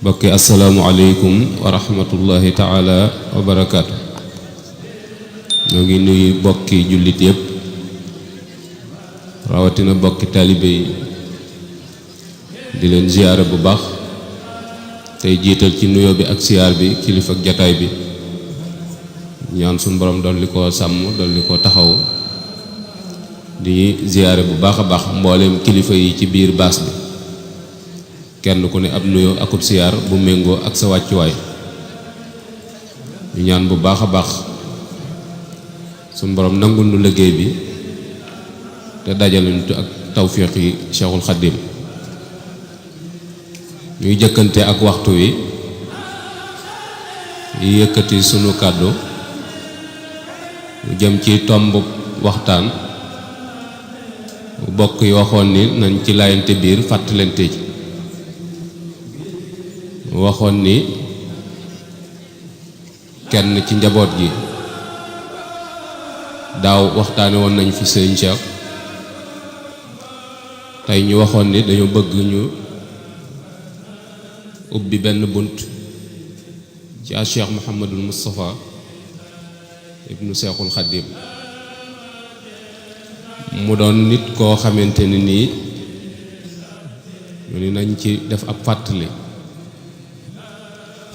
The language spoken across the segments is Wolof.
bokki asalaamualeykum wa rahmatullahi taala wa barakaatu. ñoo ngi nuyu bokki jullit yépp rawatina bokki taalibe yi di leen ziyaare bu baax tey jiital ci nuyoo bi ak siyaar bi kilifa ak jataay bi ñaan suñu borom dolli ko sàmm dolli ko taxaw di ziyaare bu baax a baax mbooleem kilifa yi ci biir baas bi kenn ku ne ab nuyoo akub siyaar bu méngoo ak sa wàccuwaay ñu ñaan bu baax a baax suñu borom nangul nu liggéey bi te dajalantu ak tawfiq yi Cheikhul Khadim ñuy jëkkante ak waxtu wi yëkkati sunu kàddu mu jëm ci tomb waxtaan bokk yi waxoon ni nañ ci laayante biir fàttalante ji waxoon ni kenn ci njaboot gi daaw waxtaane woon nañ fi sëriñ Cheikh tey ñu waxoon ni dañu bëgg ñu ubbi benn bunt ci a Cheikh Mouhamadul Moustapha ibnu Cheikhul Khadim mu doon nit koo xamante ni nii ñu ni nañ ci def ab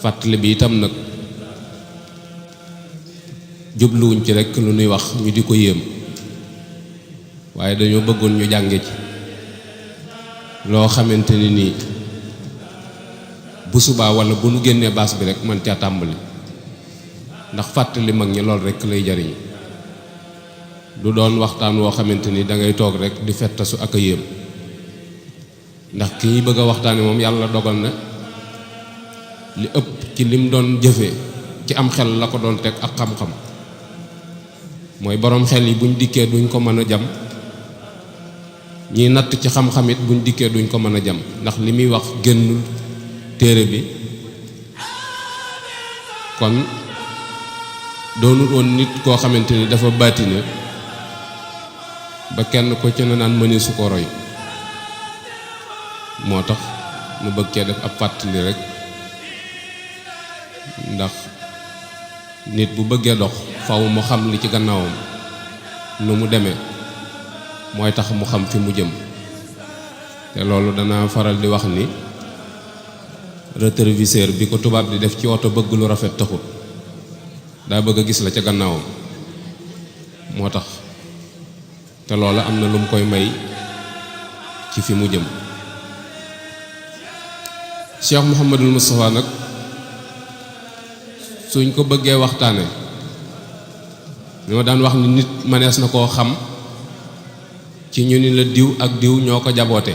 fàttali bi itam nag jubluwuñ ci rekk lu nuy wax ñu di ko yéem waaye dañoo bëggoon ñu jànge ci loo xamante ni nii bu subaa walla bu nu génnee baas bi rekk man caa tàmbali ndax fàttali mag ñi lool rekk lay jariñ du doon waxtaan woo xamante ni dangay toog rekk di fettasu ak a yéem ndax ki ñuy bëgg a waxtaane moom yàlla dogal na li ëpp ci lim doon jëfe ci am xel la ko doon teg ak xam-xam mooy boroom xel yi buñ dikkee duñ ko mën a jam ñiy natt ci xam-xam it buñ dikkee duñ ko mën a jam ndax li muy wax génnul téere bi kon doonul woon nit koo xamante ni dafa baatine ba kenn ko ci na naan mëne su ko roy moo tax mu bëgg cee def ab fàttali rek ndax nit bu bëggee dox faw mu xam li ci gannaawam nu mu demee mooy tax mu xam fi mu jëm te loolu danaa faral di wax ni rétroviseur bi ko tubaab di def ci oto bëgg lu rafet taxut daa bëgg a gis la ca gannaawam moo tax te loolu am na lu mu koy may ci fi mu jëm Cheikh Mouhamadul Moustapha nag suñ ko bëggee waxtaane ñoo daan wax ni nit manees na koo xam ci ñu ni la diw ak diw ñoo ko jaboote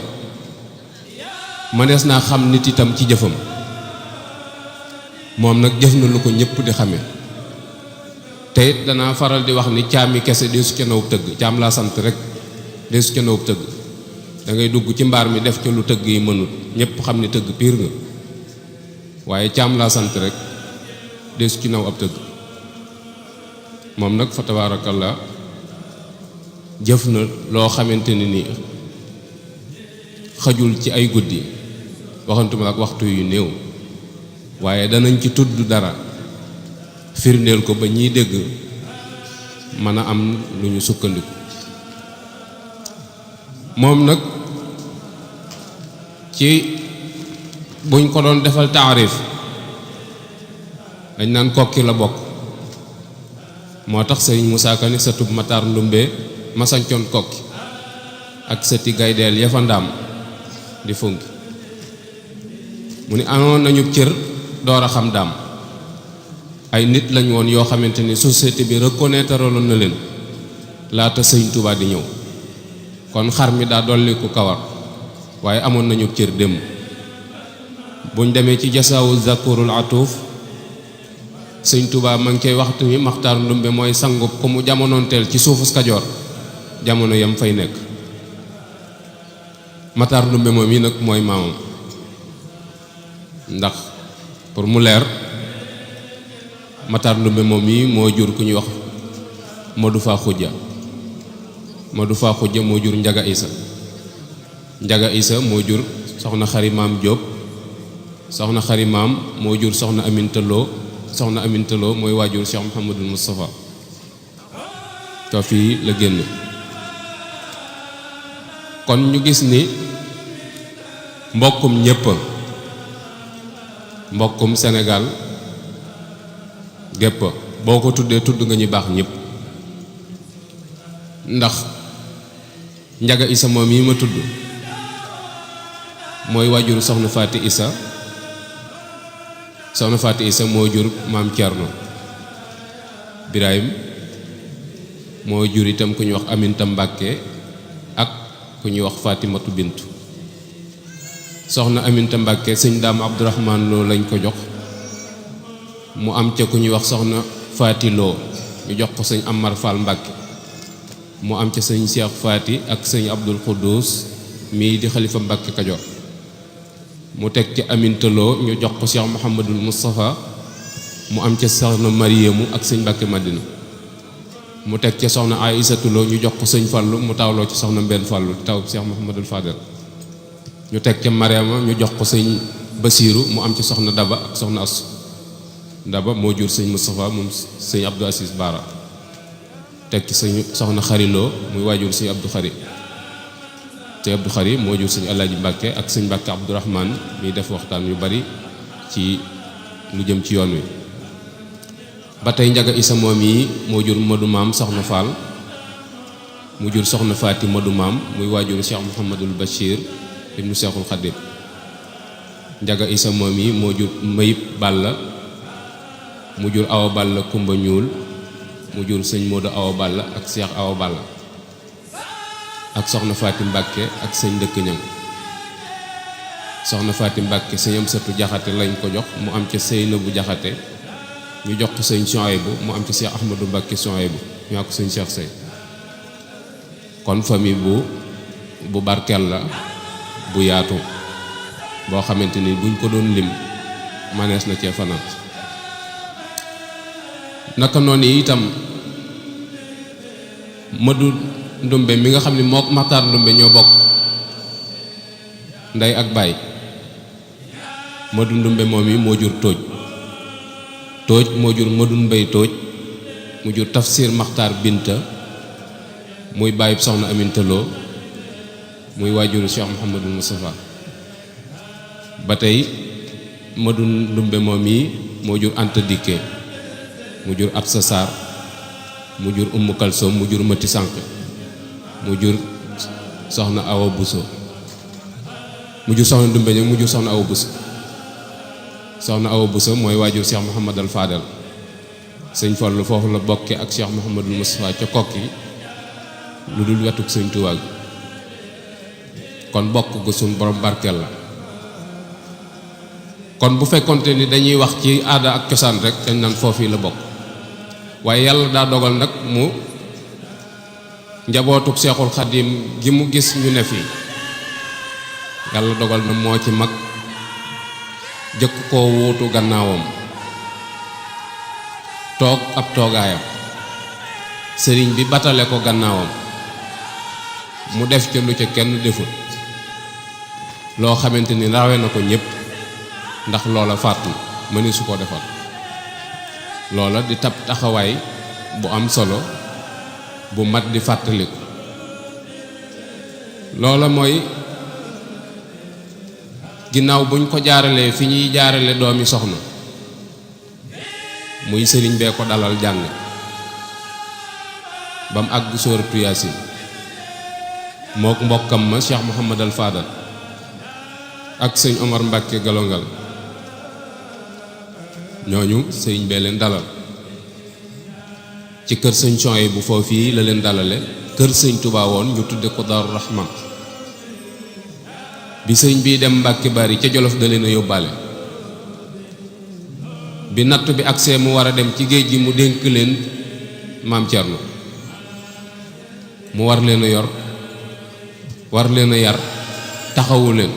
manees naa xam nit itam ci jëfam moom nag jëf na lu ko ñëpp di xame te it danaa faral di wax ni caami kese deesu ca nawub tëgg caam laa sant rek deesu ca nawub tëgg da ngay dugg ci mbaar mi def ca lu tëgg yi mënut ñëpp xam ni tëgg piir nga waaye caam laa sant rek deesu ci naw ab tëgg moom nag fa tabaarakallaa jëf na loo xamante ni nii xajul ci ay guddi waxantuma ak waxtu yu néew waaye danañ ci tudd dara firndeel ko ba ñiy dégg mën a am lu ñu sukkandiku moom nag ci buñ ko doon defal taarif dañ naan kokki la bokk moo tax sëriñ Musaa Ka ni satub Matar Ndumbe ma sancoon kokki ak sëti gaydeel ya fa ndaam di funki mu ni amoon nañu cër door a xam daam ay nit lañ woon yoo xamante ni société bi reconnaître loon na leen laata sëriñ Tuubaa di ñëw kon xar mi daa dolli ku kawar waaye amoon nañu cër démb buñ demee ci jasaawu zakurul atuuf sëñ Tuubaa ma ngi koy waxtu ni Maxtaar Ndumbe mooy sangub ko mu jamonoonteel ci suufus Kajoor jamono yam fay nekk Maxtaar Ndumbe moom yi nag mooy maamam ndax pour mu leer Maxtaar Ndumbe moom yi moo jur ku ñuy wax Madu Faa Xujja Madu Faa Xujja moo jur Njaga Isa moo jur soxna Xari Maam Jóob soxna xari maam moo jur soxna amintaloo soxna amintaloo mooy waajur Cheikh Mouhamadul Moustapha to fii la génn. kon ñu gis ni mbokkum ñépp mbokkum Sénégal gépp boo ko tuddee tudd nga ñu baax ñépp, ndax Njaga Isa moom yi ma tudd mooy waajur soxna Faati Isa, soxna Faati Isa moo jur maam Thierno Birahim, moo jur itam ku ñuy wax Aminta Mbàkke ak ku ñuy wax Fatimatu Bintu. soxna Aminta Mbàkke sëñ Daam Abdourahman Lo lañ ko jox, mu am ca ku ñuy wax soxna Faati Lo ñu jox ko sëñ Amar Fall Mbàkke, mu am ca sëñ Cheikh Faati ak sëñ Abdul Quddus mii di xalifa Mbàkke Kajoor, mu teg ci Aminta Lo ñu jox ko Cheikh Mouhamadul Moustapha, mu am ca soxna Mariyamu ak sëñ Mbàkke Madina, mu teg ca soxna Aïsatu Lo ñu jox ko sëñ Fallu, mu tawloo ci soxna Mbenn Fallu taw Cheikh Mouhamadul Fadel, ñu teg ca Mariama ñu jox ko sëñ Basiiru, mu am ci soxna Daba ak soxna Asu. Daba moo jur sëñ Moustapha moom sëñ Abdou Assis Baara, teg ci sëñ soxna Xariloo muy waajur sëñ Abdou Xari, te Abdou Xari moo jur sëñ Alaaji Mbàkke ak sëñ Mbàkke Abdourahman miy def waxtaan yu bari ci lu jëm ci yoon wi. ba tey Njaga Isa moom yi moo jur Madu Maam soxna Fall, mu jur soxna Faati Madu Maam muy waajur Cheikh Mouhamadul Bachir ibnu Cheikhul Khadim. Njaga Isa moom yi moo jur Mayib Balla, mu jur Awa Balla Kumba Ñuul, mu jur sëñ Moodu Awa Balla ak Cheikh Awa Balla, ak soxna Faati Mbàkke ak sëñ Dëkk Ñang. soxna Faati Mbàkke sëñ Amsatu Jaxate lañ ko jox, mu am ca Seynabu Jaxate ñu jox ko sëñ Suhaybu, mu am ci Cheikh Ahmadou Mbàkke Suhaybu ñu ak sëñ Cheikh Sey. kon famille bu barkeel la, bu yaatu, boo xamante ni buñ ko doon lim manees na cee fanaan. naka noonu itam Madu Ndumbe mi nga xam ne moo Maxtaar Ndumbe ñoo bokk ndey ak baay, Madu Ndumbe moom yi moo jur Tóoj, Tóoj moo jur Madu Mbay Tóoj, mu jur Tafsir Maxtaar Binta muy bàyyib soxna Aminta Lo muy waajuru Cheikh Mouhamadul Moustapha. ba tey Madu Ndumbe moom yi moo jur Anta Dikke, mu jur Absa Sarr, mu jur Ummu Kalsoom, mu jur Mati Sànq, mu jur soxna Awa Buso, mu jur soxna Ndumbe ñag mu jur soxna Awa Buso. soxna Awa Buso mooy waajur Cheikh Mouhamadul Fadel. sëñ Fallu foofu la bokke ak Cheikh Mouhamadul Moustapha ca Kokki lu dul wetuk sëñ Tuubaa gi. kon bokk gu suñ borom barkeel la. kon bu fekkonte ni dañuy wax ci aada ak cosaan rek dañ naan foofu la bokk, waaye yàlla daa dogal nag mu njabootuk Seexul Xadim gi mu gis ñu ne fii, yàlla dogal na moo ci mag, jëkk koo wuutu gannaawam, toog ab toogaayam, sëriñ bi batale ko gannaawam, mu def ca lu ca kenn deful, loo xamante ni rawe na ko ñépp, ndax loola fàttu mëni su ko defal. loola di tab taxawaay bu am solo bu mat di fàttaliku. loola mooy ginnaaw buñ ko jaaralee fi ñuy jaarale doomi soxna, muy sëriñ bee ko dalal jàng ba mu àgg sóoratu Yaasin, mook mbokkam ma Cheikh Mouhamadal Fadal ak sëñ Omar Mbàkke Galongal, ñooñu sëriñ bee leen dalal ci kër sëñ Suhaybu bu foofu yi la leen dalale. kër sëñ Tuubaa woon ñu tudde ko Daaru Rahman. bi sëñ bii dem Mbàkke Bari ca Jolof da leen a yóbbaale. bi natt bi agsee mu war a dem ci géej gi mu dénk leen maam Cerno, mu war leen a yor, war leen a yar, taxawu leen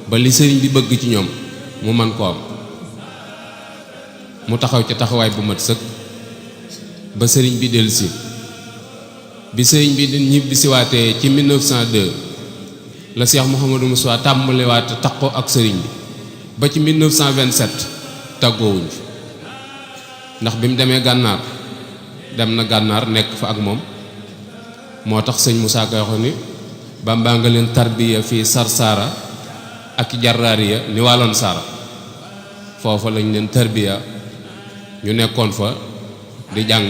ba li sëriñ bi bëgg ci ñoom mu man ko am. mu taxaw ca taxawaay bu mat sëkk ba sëriñ bi dellusi. bi sëriñ bi di ñibbisiwaatee ci 1902 la Cheikh Mouhamadou Moussa tàmbaliwaat taqoo ak sëriñ bi ba ci 1927 tàggoowuñ fi ndax bi mu demee gànnaar dem na gànnaar nekk fa ak moom moo tax sëñ Moussa Ka waxoon ni Bamba nga leen tarbiya fii Sarsara ak Jarraariya ni wàlloon Saara foofa lañ leen tarbiya ñu nekkoon fa di jàng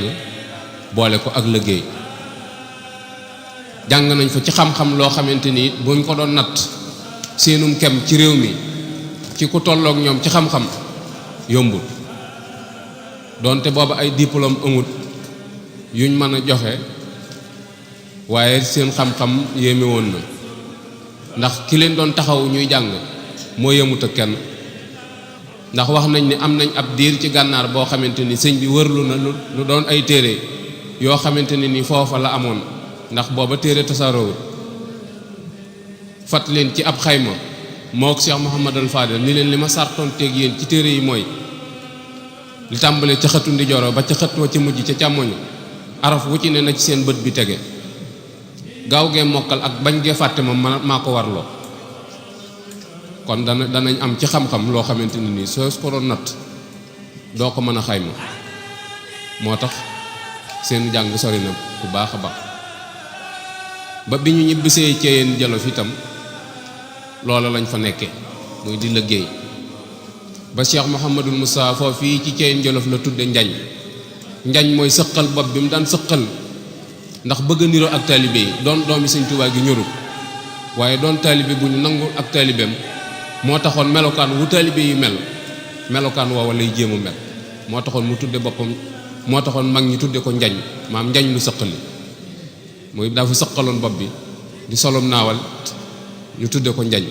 boole ko ak liggéey jàng nañ fa ci xam-xam loo xamante ni buñ ko doon natt seenum kem ci réew mi ci ku tolloog ñoom ci xam-xam yombul doonte booba ay diplôme amut yuñ mën a joxe waaye seen xam-xam yéeme woon na ndax ki leen doon taxaw ñuy jàng moo yemut ak kenn ndax wax nañ ni am nañ ab diir ci gànnaar boo xamante ni sëñ bi wërlu na lu doon ay téere yoo xamante ni foofa la amoon ndax booba téere tasaaroowut fat leen ci ab xayma mook Cheikh Mouhamadul Fadel ni leen li ma sartoon teeg yéen ci téere yi mooy li tàmbale ca xëtu ndijooro ba ca xët wa ca mujj ca càmmoñu araf wu ci ne na ci seen bët bi tege gaaw gee mokkal ak bañ gee fàtte ma maa ko warloo kon danañ am ci xam-xam loo xamante ni nii soo ko doon natt doo ko mën a xayma moo tax seen jàng sori na bu baax a baax ba bi ñu ñibbisee Ceyeen Jolof itam loola lañ fa nekkee muy di liggéey ba Cheikh Mouhamadul Moussa foofu fii ci Ceyeen Jolof la tudde njañ mooy sëqal bopp bi mu daan sëqal ndax bëgg a niroo ak taalibe yi doon doomi Sëñ Tuubaa gi ñorul waaye doon taalibe bu ñu nangu ak taalibeem moo taxoon melokaan wu taalibe yi mel melokaan woowa lay jéem a mel moo taxoon mu tudde boppam moo taxoon mag ñi tudde ko njañ maam njañ lu sëqali mooy dafa sëqaloon bopp bi di solom naawal ñu tudde ko njañ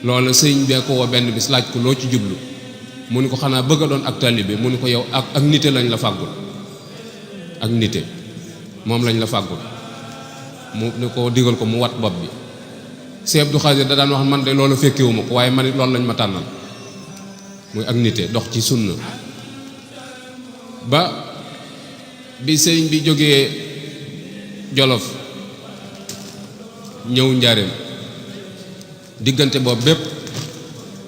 loolu sëñ bee ko woo benn bis laaj ko loo ci jublu mu ni ko xanaa bëgg a doon ak taalibe mu ni ko yow ak nite lañ la fàggul ak nite moom lañ la fàggul mu ni ko digal ko mu wat bopp bi Sëñ Abdou Khadir da daan wax man de loolu fekkewuma ko waaye man it loolu lañ ma tànnal muy ak nite dox ci sunna ba bi sëriñ bi jógee Jolof ñëw Njaaréem diggante boobu bépp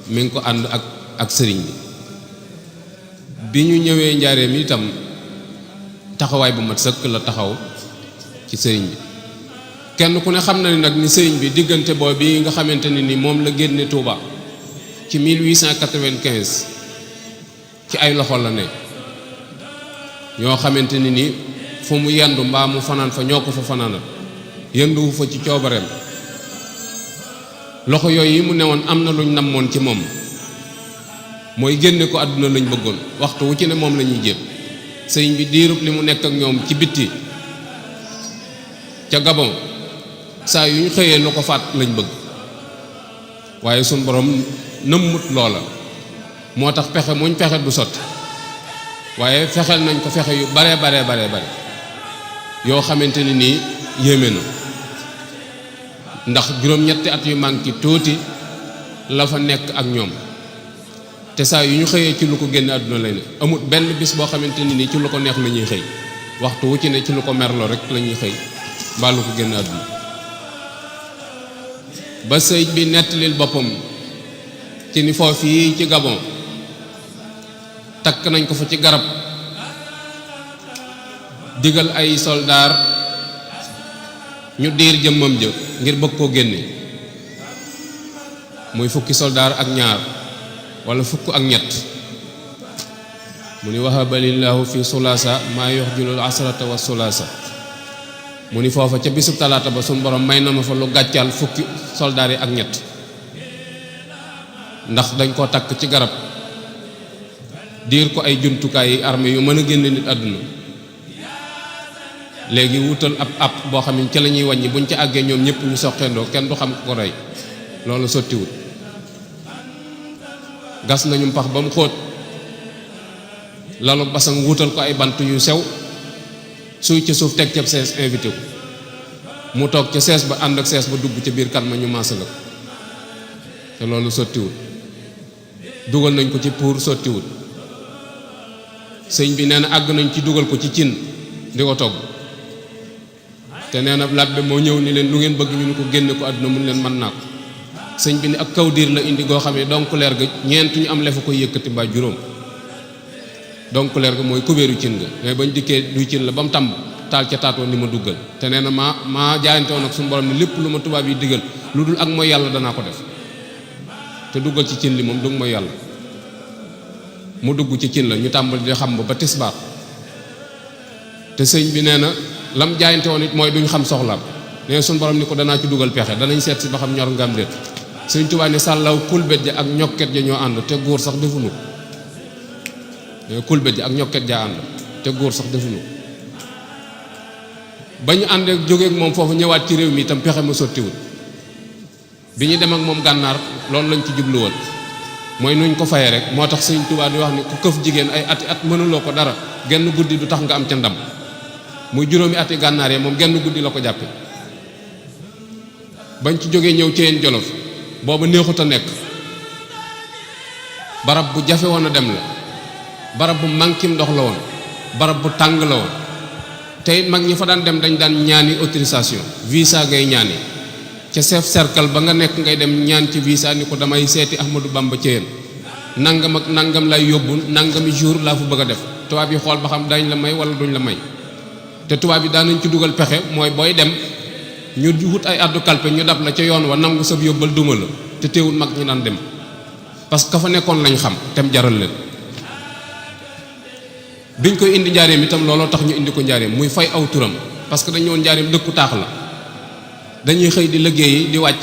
mi ngi ko ànd ak sëriñ bi ñu ñëwee Njaaréem itam taxawaay bu mat sëkk la taxaw ci sëriñ bi kenn ku ne xam na ni nag ni sëriñ bi diggante boobu bi nga xamante ne ni moom la génne Touba ci 1895 ci ay loxo la ne ñoo xamante ni fu mu yendu mbaa mu fanaan fa ñoo ko fa fanaanal yenduwu fa ci coobareem loxo yooyu yi mu newoon am na luñ namoon ci moom mooy génne ko àdduna lañ bëggoon waxtu wu ci ne moom la ñuy jéem sëriñ bi diirub li mu nekk ak ñoom ci bitti ca Gabon saa yu ñu xëyee lu ko faat lañ bëgg waaye suñ borom nëmmut loola moo tax pexe muñ pexe du sotti waaye fexeel nañ ko fexe yu bare yoo xamante ni nii yéeme na ndax juróom-ñetti at yu manqué tuuti la fa nekk ak ñoom te saa yu ñu xëyee ci lu ko génn àdduna lay ne amut benn bis boo xamante ni nii ci lu ko neex la ñuy xëy waxtu wu ci ne ci lu ko merloo rek la ñuy xëy mbaa lu ko génn àdduna ba sëñ bi nettalil boppam ci ni foofu yi ci Gabon takk nañ ko fa ci garab digal ay soldaar ñu diir jëmmam jë ngir bëgg koo génne muy fukki soldaar ak ñaar wala fukk ak ñett mu ni wahaba lillahu fi sulaasa maa yuxjulul asrata wa sulaasa mu ni foofa ca bisub talaata ba suñ borom may na ma fa lu gàccal fukki soldaar yi ak ñett ndax dañ koo takk ci garab diir ko ay jumtukaay yi armée yu mën a génne nit àdduna léegi wutal ab boo xam ne ca la ñuy wàññi buñ ca àggee ñoom ñëpp ñu soqeendoo kenn du xam ko rey loolu sottiwut gas nañu pax ba mu xóot lalu basang wutal ko ay bant yu sew suy ca suuf teg ca sees invité ko mu toog ca sees ba ànd ak sees ba dugg ca biir kan ma ñu maasala ko te loolu sottiwut dugal nañ ko ci pour sottiwut sëñ bi nee na àgg nañ ci dugal ko ci cin di ko togg te nee na labbe moo ñëw ni leen lu ngeen bëgg ñu ni ko génne ko àdduna mun leen mën naa ko sëñ bi ni ak kaw diir la indi goo xam ne donc leer ga ñeent ñu am lefa koy yëkkati mbaa juróom donc leer ga mooy kubéeru cin ga mais bañ dikkee duy cin la ba mu tàmb taal ca taatoo ni ma duggal te nee na maa jaayante woon ak suñu borom ni lépp lu ma tubaab yi digal lu dul ak mooy yàlla danaa ko def te duggal ci cin li moom du mooy yàlla mu dugg ci cin la ñu tàmbali di xam ba tisbaar te sëñ bi nee na lam jaayante woon it mooy duñ xam soxlaam nee suñu borom ni ko danaa ci dugal pexe danañ seet si ba xam ñor ngam déet sëñ Tuubaa ni sàllaw kulbét ja ak ñokket ja ñoo ànd te góor sax defuñu kulbét ja ak ñokket ja ànd te góor sax defuñu ba ñu ànd ak jógeek moom foofu ñëwaat ci réew mi itam pexe ma sottiwul bi ñu dem ak moom gànnaar loolu lañ ci jubluwoon mooy nuñ ko faye rek moo tax sëñ Tuubaa di wax ni ku këf jigéen ay ati at mënuloo ko dara genn guddi du tax nga am ca ndam muy juróomi ati gànnaar yi moom genn guddi la ko jàppe bañ ci jógee ñëw Ceyeen Jolof booba neexut a nekk barab bu jafe woon a dem la barab bu manqué ndox la woon barab bu tàng la woon tey mag ñi fa daan dem dañ daan ñaani autorisation visa ngay ñaani ca chef cercle ba nga nekk ngay dem ñaan ci visa ni ko damay seeti Ahmadou Bamba Ceyeen nangam ak nangam lay yóbbu nangami jour laa fa bëgg a def tubaab yi xool ba xam dañ la may wala duñ la may te tubaab yi daan nañ ci dugal pexe mooy booy dem ñu wut ay addu kalpe ñu dab la ca yoon wa nangu sab yóbbal duma la te teewul mag ñi daan dem parce que ka fa nekkoon lañ xam tem jaral leen biñ koy indi njaareem itam looloo tax ñu indi ko njaareem muy fay aw turam parce que dañu woon njaareem dëkku taax la dañuy xëy di liggéeyi di wàcc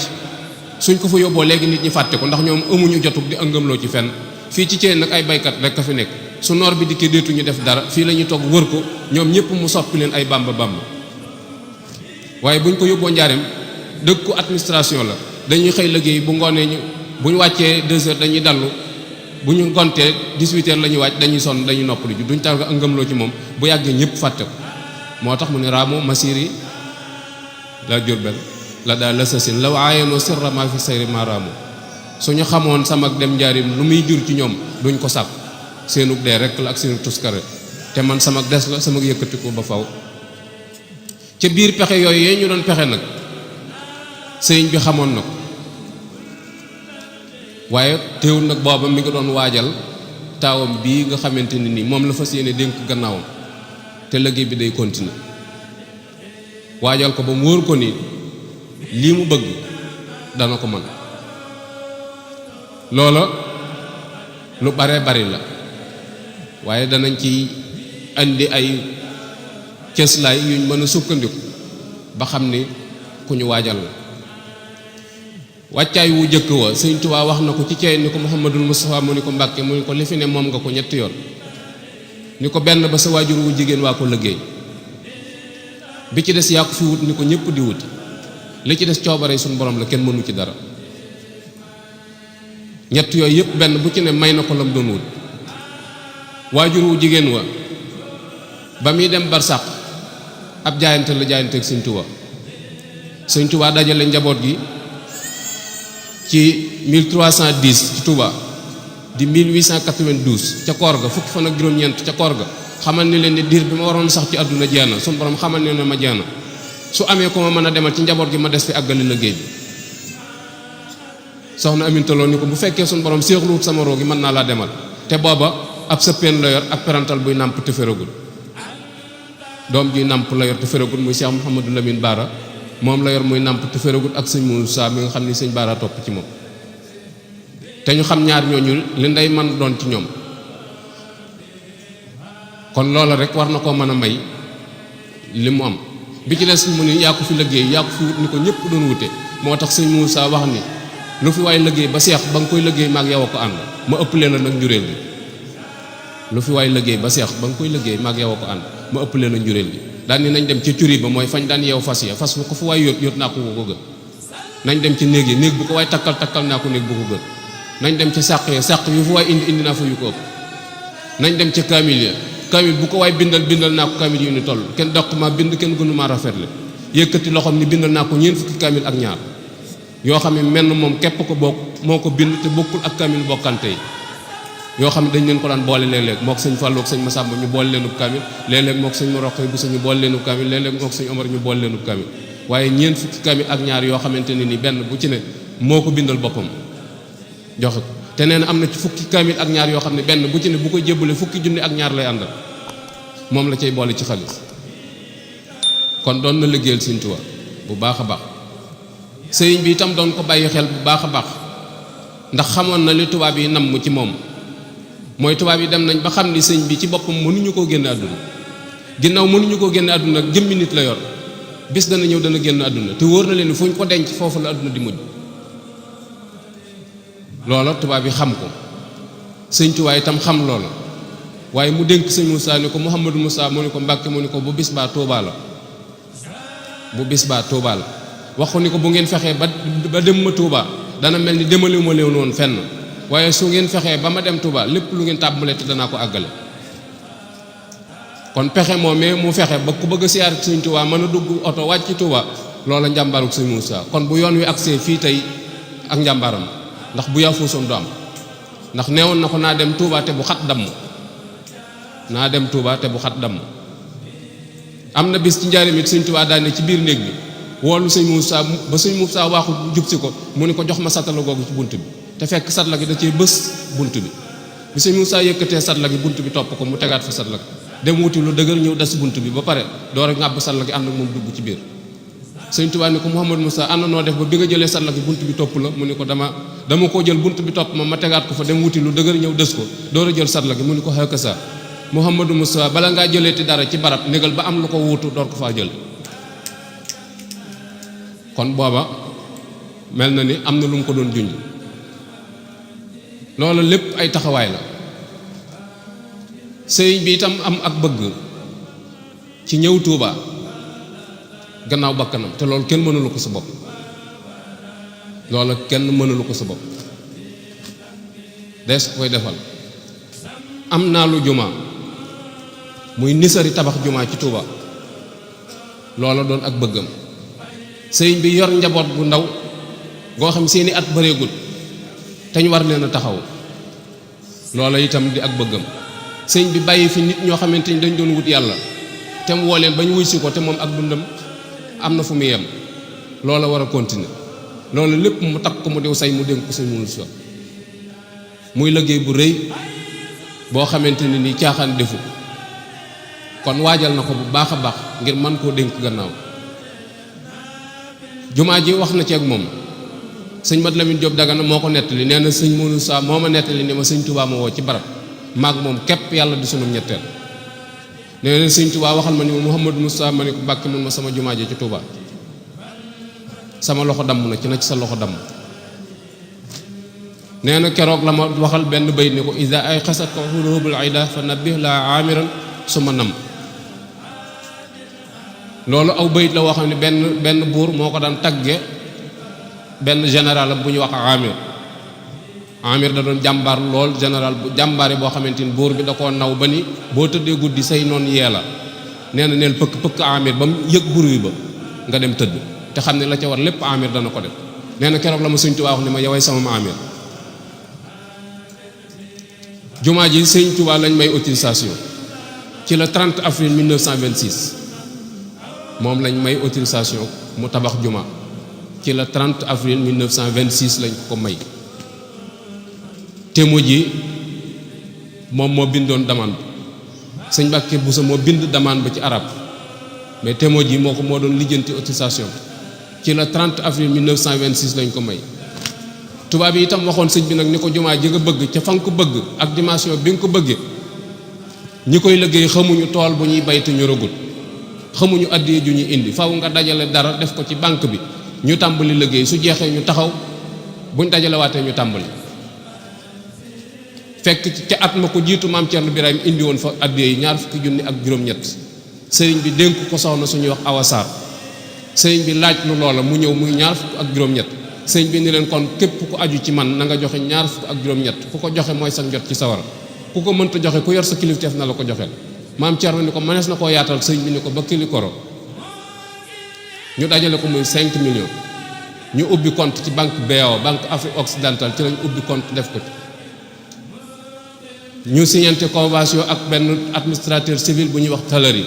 suñ ko fa yóbboo léegi nit ñi fàtte ko ndax ñoom amuñu jotug di ëngamloo ci fenn fii ci Ceyeen nag ay baykat rek ka fi nekk su noor bi dikkee deetuñu def dara fii la ñuy toog wër ko ñoom ñëpp mu soppi leen ay bamba waaye buñ ko yóbboo njaareem dëkku administration la dañuy xëy liggéey bu ngoonee ñu bu ñu wàccee 2 heures dañuy dallu bu ñu gontee 18 heures la ñuy wàcc dañuy sonn dañuy noppalu ji duñ taw nga ëngamloo ci moom bu yàggee ñëpp fàtte ko moo tax mu ne raamu masiri la Jurbel la daal la sasin law aayenoo sirra ma fi sayri ma raamu suñu xamoon sama dem njaarim lu muy jur ci ñoom duñ ko sàkk seenug dee rek la ak seenu tuskare te man sama des la sama yëkkati ko ba faw ca biir pexe yooyu yee ñu doon pexe nag sëriñ bi xamoon na ko waaye teewul nag booba mi ngi doon waajal taawam bii nga xamante ni nii moom la fas yéene dénk gannaawam te liggéey bi day continuer waajal ko ba mu wóor ko ni lii mu bëgg dana ko mën loola lu bare bari la waaye danañ ci andi ay cëslaay yuñ mën a sukkandiku ba xam ni ku ñu waajal la wàccaay wu jëkk wa Sëñ Tuubaa wax na ko ci Ceyeen ni ko Muhammadul Mustafa mu ni ko Mbàkke mu ni ko li fi ne moom nga ko ñetti yoon ni ko benn ba sa waajur wu jigéen waa ko liggéey bi ci des yaa ko fi wut ni ko ñëpp di wuti li ci des coobare suñu borom la kenn mënu ci dara ñett yooyu yëpp benn bu ci ne may na ko lam doon wut waajur wu jigéen wa ba muy dem barsàq ab jaayante la jaayante ak Sëñ Tuubaa Sëñ Tuubaa dajale njaboot gi ci 1310 ci Touba di 1892 ca koor ga fukki fan ak juróom-ñeent ca koor ga xamal ni leen ni diir bi ma waroon sax ci àdduna jeex na suñu borom xamal ne ma jeex na su amee ko ma mën a demal ci njaboot gi ma des fi àggali liggéey bi soxna Amintaloo ni ko bu fekkee suñu borom séexluwut sama roo gi mën naa laa demal te booba ab sëppeen la yor ak parental buy nàmp te feragul doom ji nàmp la yor te feragul muy Cheikh Mouhamadou Lamine Bara moom la yor muy nàmp te feragul ak sëñ Moussa mi nga xam ni sëñ Bara topp ci moom te ñu xam ñaar ñooñu li nday man doon ci ñoom kon loola rek war na koo mën a may li mu am bi ci des mu ni yaa ko fi liggéey yaa ko fi wut ni ko ñëpp doon wute moo tax sëñ Moussa wax ni lu fi waay liggéey ba seex ba nga koy liggéey maag yow a ko ànd ma ëppalee la nag njuréel gi lu fi waay liggéey ba seex ba nga koy liggéey maag yow a ko ànd ma ëppalee la njuréel gi daan ni nañ dem ca curi ba mooy fañ daan yeew fas ya fas bu ko fa waay yóot naa ko gën nañ dem ci néeg yi néeg bu ko waay takkal naa ko néeg bu ko gën nañ dem ci sàq ya sàq yu fa waay indi naa fa yu ko ëpp nañ dem ca kaamil ya kaamil bu ko waay bindal naa ko kaamil yu ni toll kenn doq ma bind kenn gënu maa rafetle yëkkati loxoom ni bindal naa ko ñeent fukki kaamil ak ñaar yoo xam ne menn moom képp ko bokk moo ko bind te bokkul ak kaamil bokkante yi yoo xam ne dañ leen ko daan boole léeg-léeg mook sëñ Fallou ak sëñ Massamba ñu boole leenub kaamil léeg-léeg mook sëñ Moroxee bu ñu boole leenub kaamil léeg-léeg mook sëñ Omar ñu boole leenub kaamil waaye ñeent fukki kaamil ak ñaar yoo xamante ne ni benn bu ci ne moo ko bindal boppam joxe ko te nee na am na ci fukki kaamil ak ñaar yoo xam ne benn bu ci ne bu ko jébbale fukki junni ak ñaar lay àndal moom la cay boole ci xaalis kon doon na liggéeyal Sëriñ Tuubaa bu baax a baax sëriñ bi itam doon ko bàyyi xel bu baax a baax ndax xamoon na li tubaab yi namm ci moom mooy tubaab yi dem nañ ba xam ni sëñ bi ci boppam mënuñu koo génne àdduna ginnaaw mënuñu koo génne àdduna ak jëmmi nit la yor bis dana ñëw dana génn àdduna te wóor na leen fu ñu ko denc foofu la àdduna di mujj loola tubaab yi xam ko sëñ Tuubaa itam xam loola waaye mu dénk sëñ Moussa ni ko Mouhamadou Moussa mu ni ko Mbàkke mu ni ko bu bis baa Tuubaa la bu bis baa Tuubaa la waxu ni ko bu ngeen fexee ba dem ma Tuubaa dana mel ni demale ma leen woon fenn waaye su ngeen fexee ba ma dem Tuubaa lépp lu ngeen tàmbalee te danaa ko àggale kon pexe moomee mu fexe ba ku bëgg a siyaar sëñ Tuubaa mën a dugg oto wàcc ci Tuubaa loola njàmbaaruk sëñ Moussa kon bu yoon wi agsee fii tey ak njàmbaaram ndax bu yaafuusoon du am ndax neewoon na ko naa dem Tuubaa te bu xat damm naa dem Tuubaa te bu xat damm am na bis ci njaarim it sëñ Tuubaa daal ne ci biir néeg bi woolu sëñ Moussa ba sëñ Moussa waaxu jub si ko mu ni ko jox ma satala googu ci bunt bi te fekk satla gi da cee bës bunt bi bi sëñ Moussa yëkkatee satla gi bunt bi topp ko mu tegaat fa satla gi dem wuti lu dëgër ñëw des bunt bi ba pare door a ŋàbb satla gi ànd ak moom dugg ci biir sëñ Tuubaa ni ko Mouhamadou Moussa ànd noo def ba bi nga jëlee satla gi bunt bi topp la mu ni ko dama koo jël bunt bi topp ma tegaat ko fa dem wuti lu dëgër ñëw des ko door a jël satla gi mu ni ko hakasa Mouhamadou Moussa bala ngaa jëleeti dara ci barab négal ba am lu ko wuutu door ko faa jël kon booba mel na ni am na lu mu ko doon junj loolu lépp ay taxawaay la sëriñ bi itam am ak bëgg ci ñëw Tuuba gannaaw bakkanam te loolu kenn mënulu ko sa bopp loolu kenn mënulu ko sa bopp des koy defal am naa lu jumaa muy nisari tabax jumaa ci Tuuba loola doon ak bëggam sëriñ bi yor njaboot bu ndaw goo xam seeni at bareegut te ñu war leen a taxaw loola itam di ak bëggam sëriñ bi bàyyi fi nit ñoo xamante ni dañ doon wut yàlla te mu woo leen ba ñu wuy si ko te moom ak dundam am na fu mu yem loola war a continuer loola lépp mu takk ko mu dew say mu dénk ko sëñ mënul so muy liggéey bu rëy boo xamante ni nii caaxaan defu kon waajal na ko bu baax a baax ngir man koo dénk gannaaw jumaa ji wax na ci ak moom sëñ Mat Lamin Jóob Dagana moo ko nettali nee na sëñ Mourou Sa moo ma nettali ni ma sëñ Tuubaa ma woo ci barab maag moom képp yàlla di sunum ñetteel nee na sëñ Tuubaa waxal ma ni ma Mouhamadou Moussa ma ni ko Mbàkke mun ma sama jumaa ji ci Tuubaa sama loxo damm na ci sa loxo damm nee na keroog la ma waxal benn bayit ni ko ida ay xasat ko xurubul ida fa nabbih la amiran suma nam loolu aw bayit la woo xam ne benn buur moo ko daan tagge benn général bu ñuy wax Amir da doon jàmbaar lool général bu jàmbaare boo xamante ni buur bi da koo naw ba ni boo tëddee guddi say noon yee la nee na neel pëkk Amir ba mu yëg bruit ba nga dem tëdd te xam ne la ca war lépp Amir dana ko def nee na keroog la ma Sëñ Tuubaa wax ni ma yoway sama ma Amir jumaa ji Sëñ Tuubaa lañ may autorisation ci le 30 avril 1926 moom lañ may autorisation mu tabax jumaa ci le 30 avril 1926 lañ ko may témo ji moom moo bindoon demande sëñ Mbàkke Buso moo bind demande ba ci arab mais témo ji moo doon lijjanti autorisation ci le 30 avril 1926 lañ ko may tubaab yi itam waxoon sëñ bi nag ni ko jumaa ji nga bëgg ca fa nga ko bëgg ak dimension bi nga ko bëggee ñi koy liggéey xamuñu tool bu ñuy bay te ñoragut xamuñu addiye ju ñuy indi faw nga dajale dara def ko ci banque bi ñu tàmbali liggéey su jeexee ñu taxaw buñ dajale waatee ñu tàmbali fekk ca at ma ko jiitu maam Cerno Birahim indi woon fa addiye yi 20 junni ak juróom-ñett sëriñ bi dénk ko soxna suñuy wax awasaar sëriñ bi laaj lu loola mu ñëw muy 20 ak juróom-ñett sëriñ bi ni leen kon képp ku aju ci man na nga joxe 20 ak juróom-ñett ku ko joxe mooy sa njot ci sawara ku ko mënta joxe ku yor sa kilifteef na la ko joxeel maam Cerno ni ko mënees na koo yaatal sëriñ bi ni ko ba kilikoro ñu dajale ko muy 5 millions ñu ubbi compte ci banque BO banque Afrique occidentale ci lañ ubbi compte def ko ci ñu signante convention ak benn administrateur civil bu ñuy wax Talari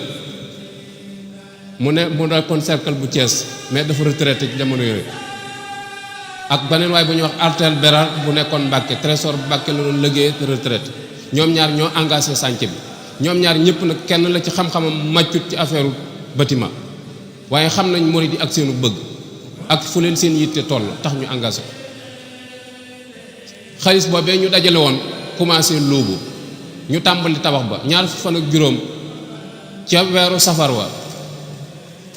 mu nekkoon cercle bu Thiès mais dafa retraité ci jamono yooyu ak beneen waay bu ñuy wax Artel Bérard bu nekkoon Mbàkke trésor bu Mbàkke la doon liggéey retraite ñoom ñaar ñoo engagé chantier bi ñoom ñaar ñëpp nag kenn la ci xam-xamam màccut ci affaire bâtiment waaye xam nañ murid yi ak seenu bëgg ak fu leen seen yitte toll tax ñu engagé ko xaalis boobee ñu dajale woon commencé luubu ñu tàmbali tabax ba ñaar fan ak juróom ca weeru safar wa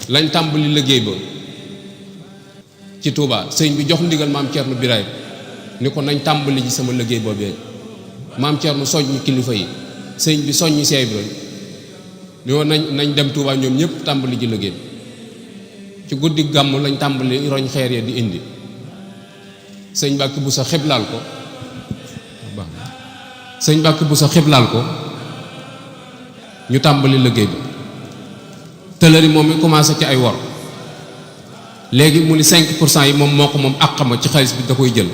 lañ tàmbali liggéey ba ci Touba sëñ bi jox ndigal maam Thierno Biraye ni ko nañ tàmbali ji sama liggéey boobee maam Thierno soññ kilifa yi sëñ bi soññ Cheikh Ibrahima ni woon nañ dem Touba ñoom ñëpp tàmbali ji liggéey ci guddi gàmm lañ tàmbali roñ xeer ya di indi sëñ Mbàkke bu sa xiblaal ko sëñ Mbàkke bu sa xiblaal ko ñu tàmbali liggéey bi tëlëri moom mi commencé ci ay wor léegi mu ni 5% yi moom moo ko moom àqama ci xaalis bi da koy jël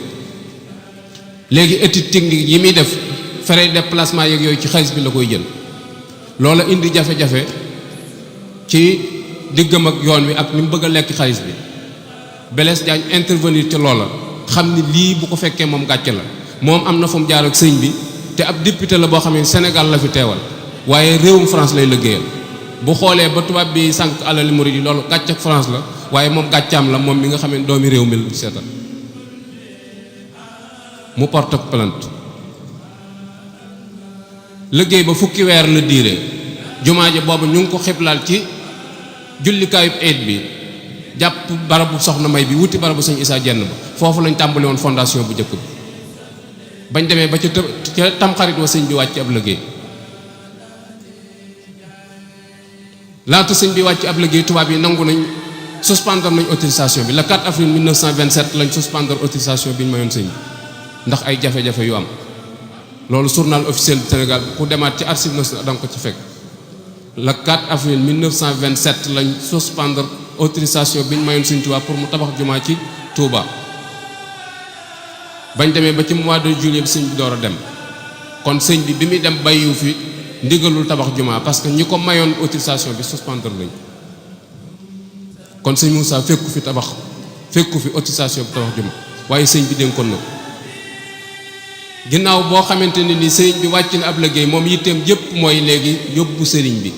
léegi étude technique yi muy def frais déplacement yeeg yooyu ci xaalis bi la koy jël loola indi jafe-jafe ci diggam ak yoon wi ak ni mu bëgg a lekk xaalis bi Blaise Diagne intervenir ci loola xam ni lii bu ko fekkee moom gàcce la moom am na fu mu jaar ak sëñ bi te ab député la boo xam ne Sénégal la fi teewal waaye réewum France lay liggéeyal bu xoolee ba tubaab bi sànq alali murid yi loolu gàcc ak France la waaye moom gàccaam la moom mi nga xam ne doomi réew mi la seetal mu porte plainte liggéey ba fukki weer la diire jumaa ji boobu ñu ngi ko xiblaal ci jullikaayub eid bi jàpp barabu soxna may bi wuti barabu sëñ Issa Jenn ba foofu lañ tàmbali woon fondation bu njëkk bi bañ demee ba ca tamxarit wa sëñ bi wàcc ab liggéey laata sëñ bi wàcc ab liggéey tubaab yi nangu nañ suspendre nañ autorisation bi le 4 avril 1927 lañ suspendre autorisation bi ñu mayoon sëñ bi ndax ay jafe-jafe yu am loolu journal officiel du Sénégal ku demaat ci archive nationale danga ko ci fekk le 4 avril 1927 lañ suspendre autorisation bi ñu mayoon sëñ Touba pour mu tabax jumaa ci Touba bañ demee ba ci mois de juillet bi sëñ bi door a dem kon sëñ bi bi muy dem bàyyiwu fi ndigalul tabax jumaa parce que ñi ko mayoon autorisation bi suspendre lañ kon sëñ Moussa fekku fi autorisation bi tabax jumaa waaye sëñ bi dénkoon na ko ginnaaw boo xamante ne ni sëriñ bi wàcc na ab liggéey moom yitteem yëpp mooy léegi yóbbu sëriñ bi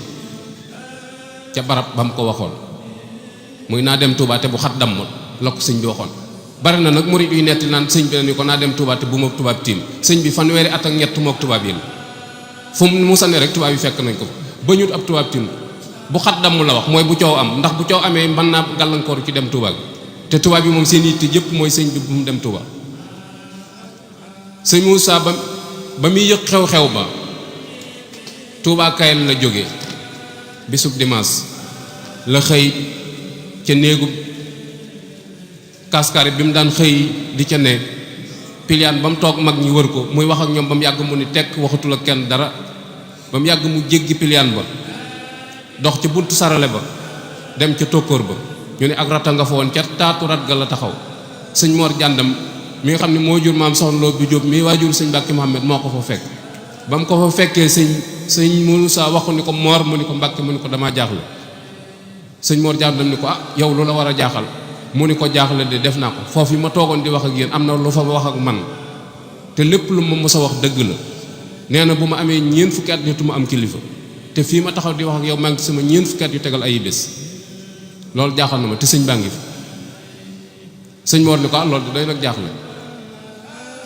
ca barab ba mu ko waxoon muy naa dem Touba te bu xat damm la ko sëñ bi waxoon bari na nag murid yu netti naan sëñ bi na ni ko naa dem Touba te bu ma tubaab tiim sëñ bi fanweeri at ak ñett mook tubaab yi la fu mu musa ne rek tubaab yi fekk nañ ko ba ñut ab tubaab tiim bu xat damm la wax mooy bu coow am ndax bu coow amee mën naa gàllankoor ci dem Touba bi te tubaab yi moom seen yitte yëpp mooy sëñ bi bu mu dem Touba sëñ Moussa ba muy yëg xew-xew ba Touba Kayel la jóge bisub dimanche la xëy ca néegu kaskari bi mu daan xëy di ca ne piliyaan ba mu toog mag ñi wër ko muy wax ak ñoom ba mu yàgg mu ni tekk waxatul ak kenn dara ba mu yàgg mu jéggi piliyaan ba dox ca buntu sarale ba dem ca tokkóor ba ñu ne ak rata nga fa woon ca taatu rat ga la taxaw sëñ Mor Jàndam mi nga xam ne moo jur maam soxna Lo bi Jóob mi waajur sëñ Mbàkke Mohamed moo ko fa fekk ba mu ko fa fekkee sëñ Moussa waxu ni ko Mor mu ni ko Mbàkke mu ni ko damaa jaaxle sëñ Mor Jàndam ni ko yow lu la war a jaaxal mu ni ko jaaxle de def naa ko foofu yi ma toogoon di wax ak yéen am na lu fa wax ak man te lépp lu ma mës a wax dëgg la nee na bu ma amee ñeent fukki at jotuma am kilifa te fii ma taxaw di wax ak yow maa ngi sama ñeent fukki at yu tegal ay bés loolu jaaxal na ma te sëñ baa ngi fi sëñ Mor ni ko loolu day nag jaaxle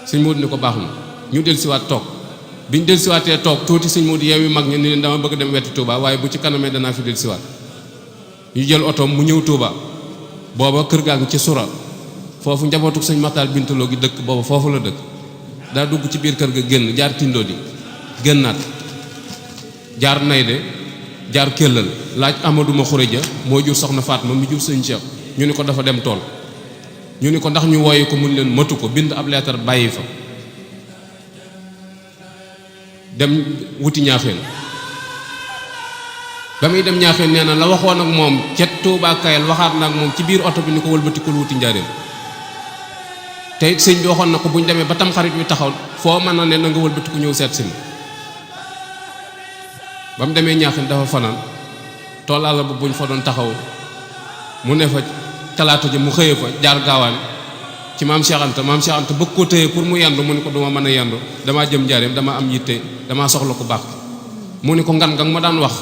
sëñ Modou ni ko baax na ñu dellusiwaat toog bi ñu dellusiwaatee toog tuuti sëñ Modou yeewi mag ñi ni leen dama bëgg dem wetti Touba waaye bu ci kanamee danaa fi dellusiwaat ñu jël otoom mu ñëw Touba booba kër gaa ngi ci sura foofu njabootuk sëñ Maxtaar Bintaloo gi dëkk booba foofu la dëkk daa dugg ci biir kër ga génn jaar tindoo di génnaat jaar Nayde jaar Kellal laaj Amadou ma Xureja moo jur soxna Fatma mi jur sëñ Cheikh ñu ni ko dafa dem tool ñu ni ko ndax ñu wooyi ko mun leen matu ko bind ab leetar bàyyi fa dem wuti ñaaxeen ba muy dem ñaaxeen nee na la waxoon ak moom ca Touba Kayel waxaat na ak moom ci biir oto bi ni ko wëlbatikul wuti njaareem te it sëñ bi waxoon na ko bu ñu demee ba tam xarit wi taxaw foo mën na ne na nga wëlbatiku ñëw seet si ma ba mu demee ñaaxeen dafa fanaan tool àll ba buñ fa doon taxaw mu ne fa talaata ji mu xëyee fa jaar gaawaan ci maam Cheikh Anta bëgg ko téye pour mu yendu mu ni ko duma mën a yendu damaa jëm njaareem dama am yitte damaa soxla ku baax mu ni ko ngan nga ma daan wax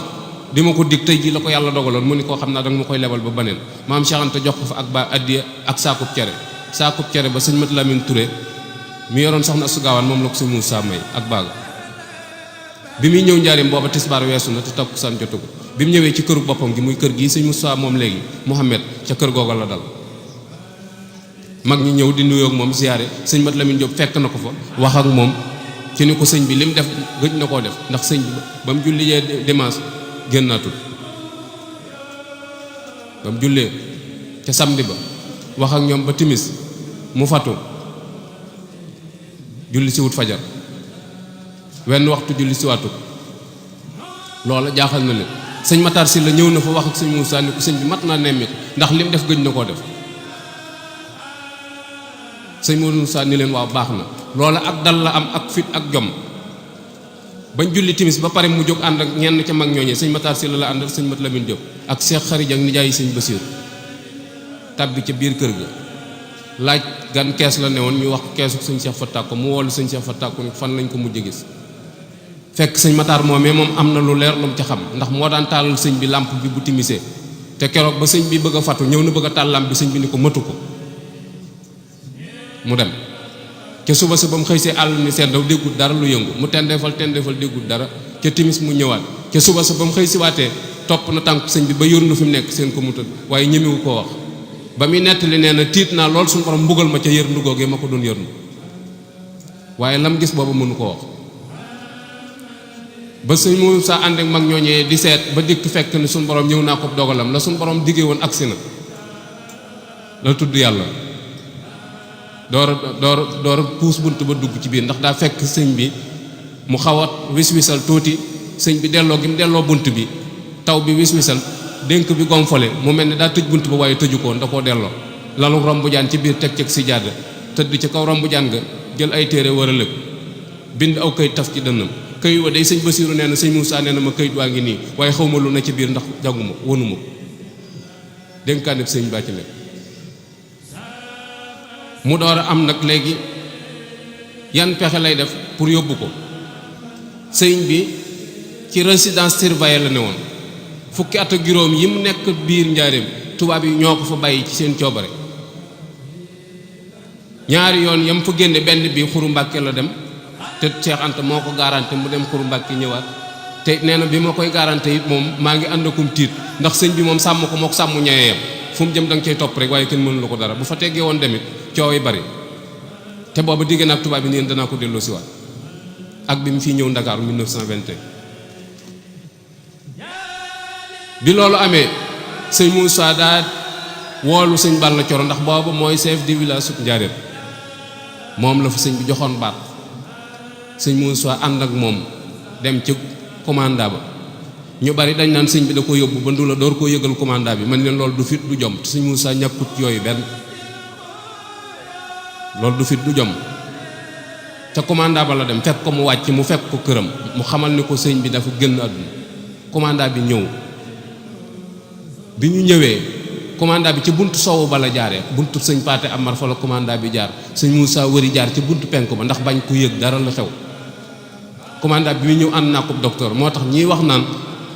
di ma ko dig tey jii la ko yàlla dogaloon mu ni ko xam naa danga ma koy lebal ba baneen maam Cheikh Anta jox ko fa ak ba addiya ak saakub cere ba sëñ Mat Lamin Touré mi yoroon soxna Astu Gaawaan moom la ko sëñ Moussa may ak baaga bi muy ñëw njaareem booba tisbaar weesu na te takkusaan jotugu bi mu ñëwee ci këru boppam gi muy kër gii sëñ Moussa moom léegi Mouhamed ca kër googa la dal mag ñi ñëw di nuyoog moom ziyaare sëñ Mat Lamin Jóob fekk na ko fa wax ak moom ci ni ko sëñ bi li mu def gëj na koo def ndax sëñ bi ba mu jullijee dimanche génnaatul ba mu jullee ca samedi ba wax ak ñoom ba timis mu fatu julli si wut fajar wenn waxtu julli si waatut loola jaaxal na leen sëñ Matar Si la ñëw na fa wax ak sëñ Moussa ni ko sëñ bi mat naa nemmi ko ndax li mu def gëj na koo def sëñ Moussa ni leen waaw baax na loola ak dal la am ak fit ak jom bañ julli timis ba pare mu jóg ànd ak ñenn ca mag ñooñee sëñ Matar Si la àndal sëñ Mat Lamin Jóob ak Cheikh Xarij ak nijaayi sëñ Basiir tàbbi ca biir kër ga laaj gan kees la ne woon ñu wax keesu sëñ Cheikh Fatakko mu woolu sëñ Cheikh Fatakko ni fan lañ ko mujj gis fekk sëñ Matar moomee moom am na lu leer lu mu ca xam ndax moo daan taalal sëñ bi làmp bi bu timisee te keroog ba sëñ bi bëgg a fatu ñëw na bëgg a taal làmp bi sëñ bi ni ko matu ko mu dem ca suba sa ba mu xëy see àll ni seddaw déggul dara lu yëngu mu tendeefal déggul dara ca timis mu ñëwaat ca suba sa ba mu xëy si waatee topp na tànk sëñ bi ba yërnu fi mu nekk seen ko mu tëdd waaye ñemewu koo wax ba muy nettali nee na tiit naa lool suñu borom mbugal ma ca yërndu googee ma ko doon yërndu waaye lam gis booba mënu ko wax ba sëñ Moussa ànd ak mag ñooñee di seet ba dikk fekk ni suñu borom ñëw naa ko dogalam la suñu borom diggee woon agsi na la tudd yàlla door puus bunt ba dugg ci biir ndax daa fekk sëñ bi mu xaw a wis-wisal tuuti sëñ bi delloo gi mu delloo bunt bi taw bi wis-wisal dénk bi gonfale mu mel ne daa tëj bunt ba waaye tëju ko da koo delloo lalu rombu jaan ci biir teg ceg si jaada tëdd ci kaw rombu jaan nga jël ay téere war a lëg bind aw këyit taf ci dënnam këyit wa day sëñ Basiiru nee na sëñ Moussa nee na ma këyit waa ngi nii waaye xaw ma lu ne ci biir ndax jànguma wonuma dénkaane bi sëñ baa ci nekk mu door a am nag léegi yan pexe lay def pour yóbbu ko sëñ bi ci résidence surveillée la ne woon fukki at ak juróom yi mu nekk biir njaareem tubaab yi ñoo ko fa bàyyi ci seen coobare ñaari yoon yam fa génne benn bi Xuru Mbàkke la dem te Cheikh Anta moo ko garanté mu dem Xuru Mbàkke ñëwaat te nee na bi ma koy garanté it moom maa ngi ànd akum tiit ndax sëñ bi moom sàmm ko mook sàmm ñayeyam fu mu jëm da nga cay topp rek waaye kenn mënu la ko dara bu fa teggee woon demit coow yi bari te booba digg na ak tubaab bi neen danaa ko delloo si waat ak bi mu fii ñëw Ndakaaru 1921 bi loolu amee sëñ Moussa daa woolu sëñ Balla Coro ndax booba mooy chef de village su Njaaréem moom la fa sëñ bi joxoon baat sëñ Moussa ànd ak moom dem ci commanda ba ñu bari dañ naan sëñ bi da ko yóbbu ba ndula door koo yëgal commanda bi man leen loolu du fit du jom te sëñ Moussa ñàkkut yooyu benn loolu du fit du jom ca commanda ba la dem fekk ko mu wàcc mu fekk ko këram mu xamal ni ko sëñ bi dafa génn àdduna commanda bi ñëw bi ñu ñëwee commanda bi ci buntu sowu ba la jaaree buntu sëñ Paate Amar fa la commanda bi jaar sëñ Moussa wëri jaar ci buntu penku ba ndax bañ ku yëg dara la xew commanda bi mu ñëw ànd naa ko docteur moo tax ñiy wax naan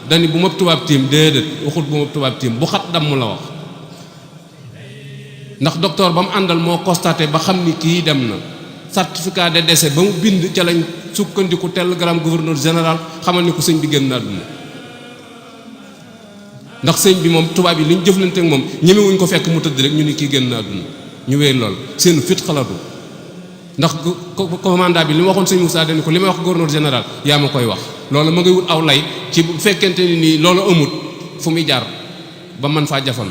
dani bu ma tubaab tiim déedéet waxut bu ma tubaab tiim bu xat damm la wax ndax docteur ba mu àndal moo constaté ba xam ni kii dem na certificat de décès ba mu bind ca lañ sukkandiku télégramme gouverneur général xamal ni ko sëñ bi génn na àdduna ndax sëñ bi moom tubaab yi li ñu jëflante ak moom ñemewuñ ko fekk mu tëdd rek ñu ni kii génn na àdduna ñu wéy lool seen fit xalaatu ndax commandant bi li ma waxoon sëñ Moussa dañ ko li may wax gouverneur général yaa ma koy wax loolu ma ngay wut aw lay ci bu fekkente ni nii loolu amut fu muy jaar ba man faa jafal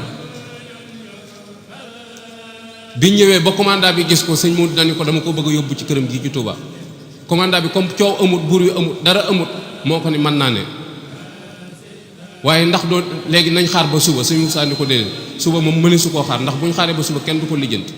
bi ñëwee ba commandant bi gis ko sëñ Modou dañu ko dama ko bëgg a yóbbu ci këram gi ci Touba commandant bi comme coow amut buur yu amut dara amut moo ko ni mën naa ne waaye ndax doo léegi nañ xaar ba suba sëñ Moussa ni ko déedéet suba moom mëne su koo xaar ndax bu ñu xaaree ba suba kenn du ko lijjanti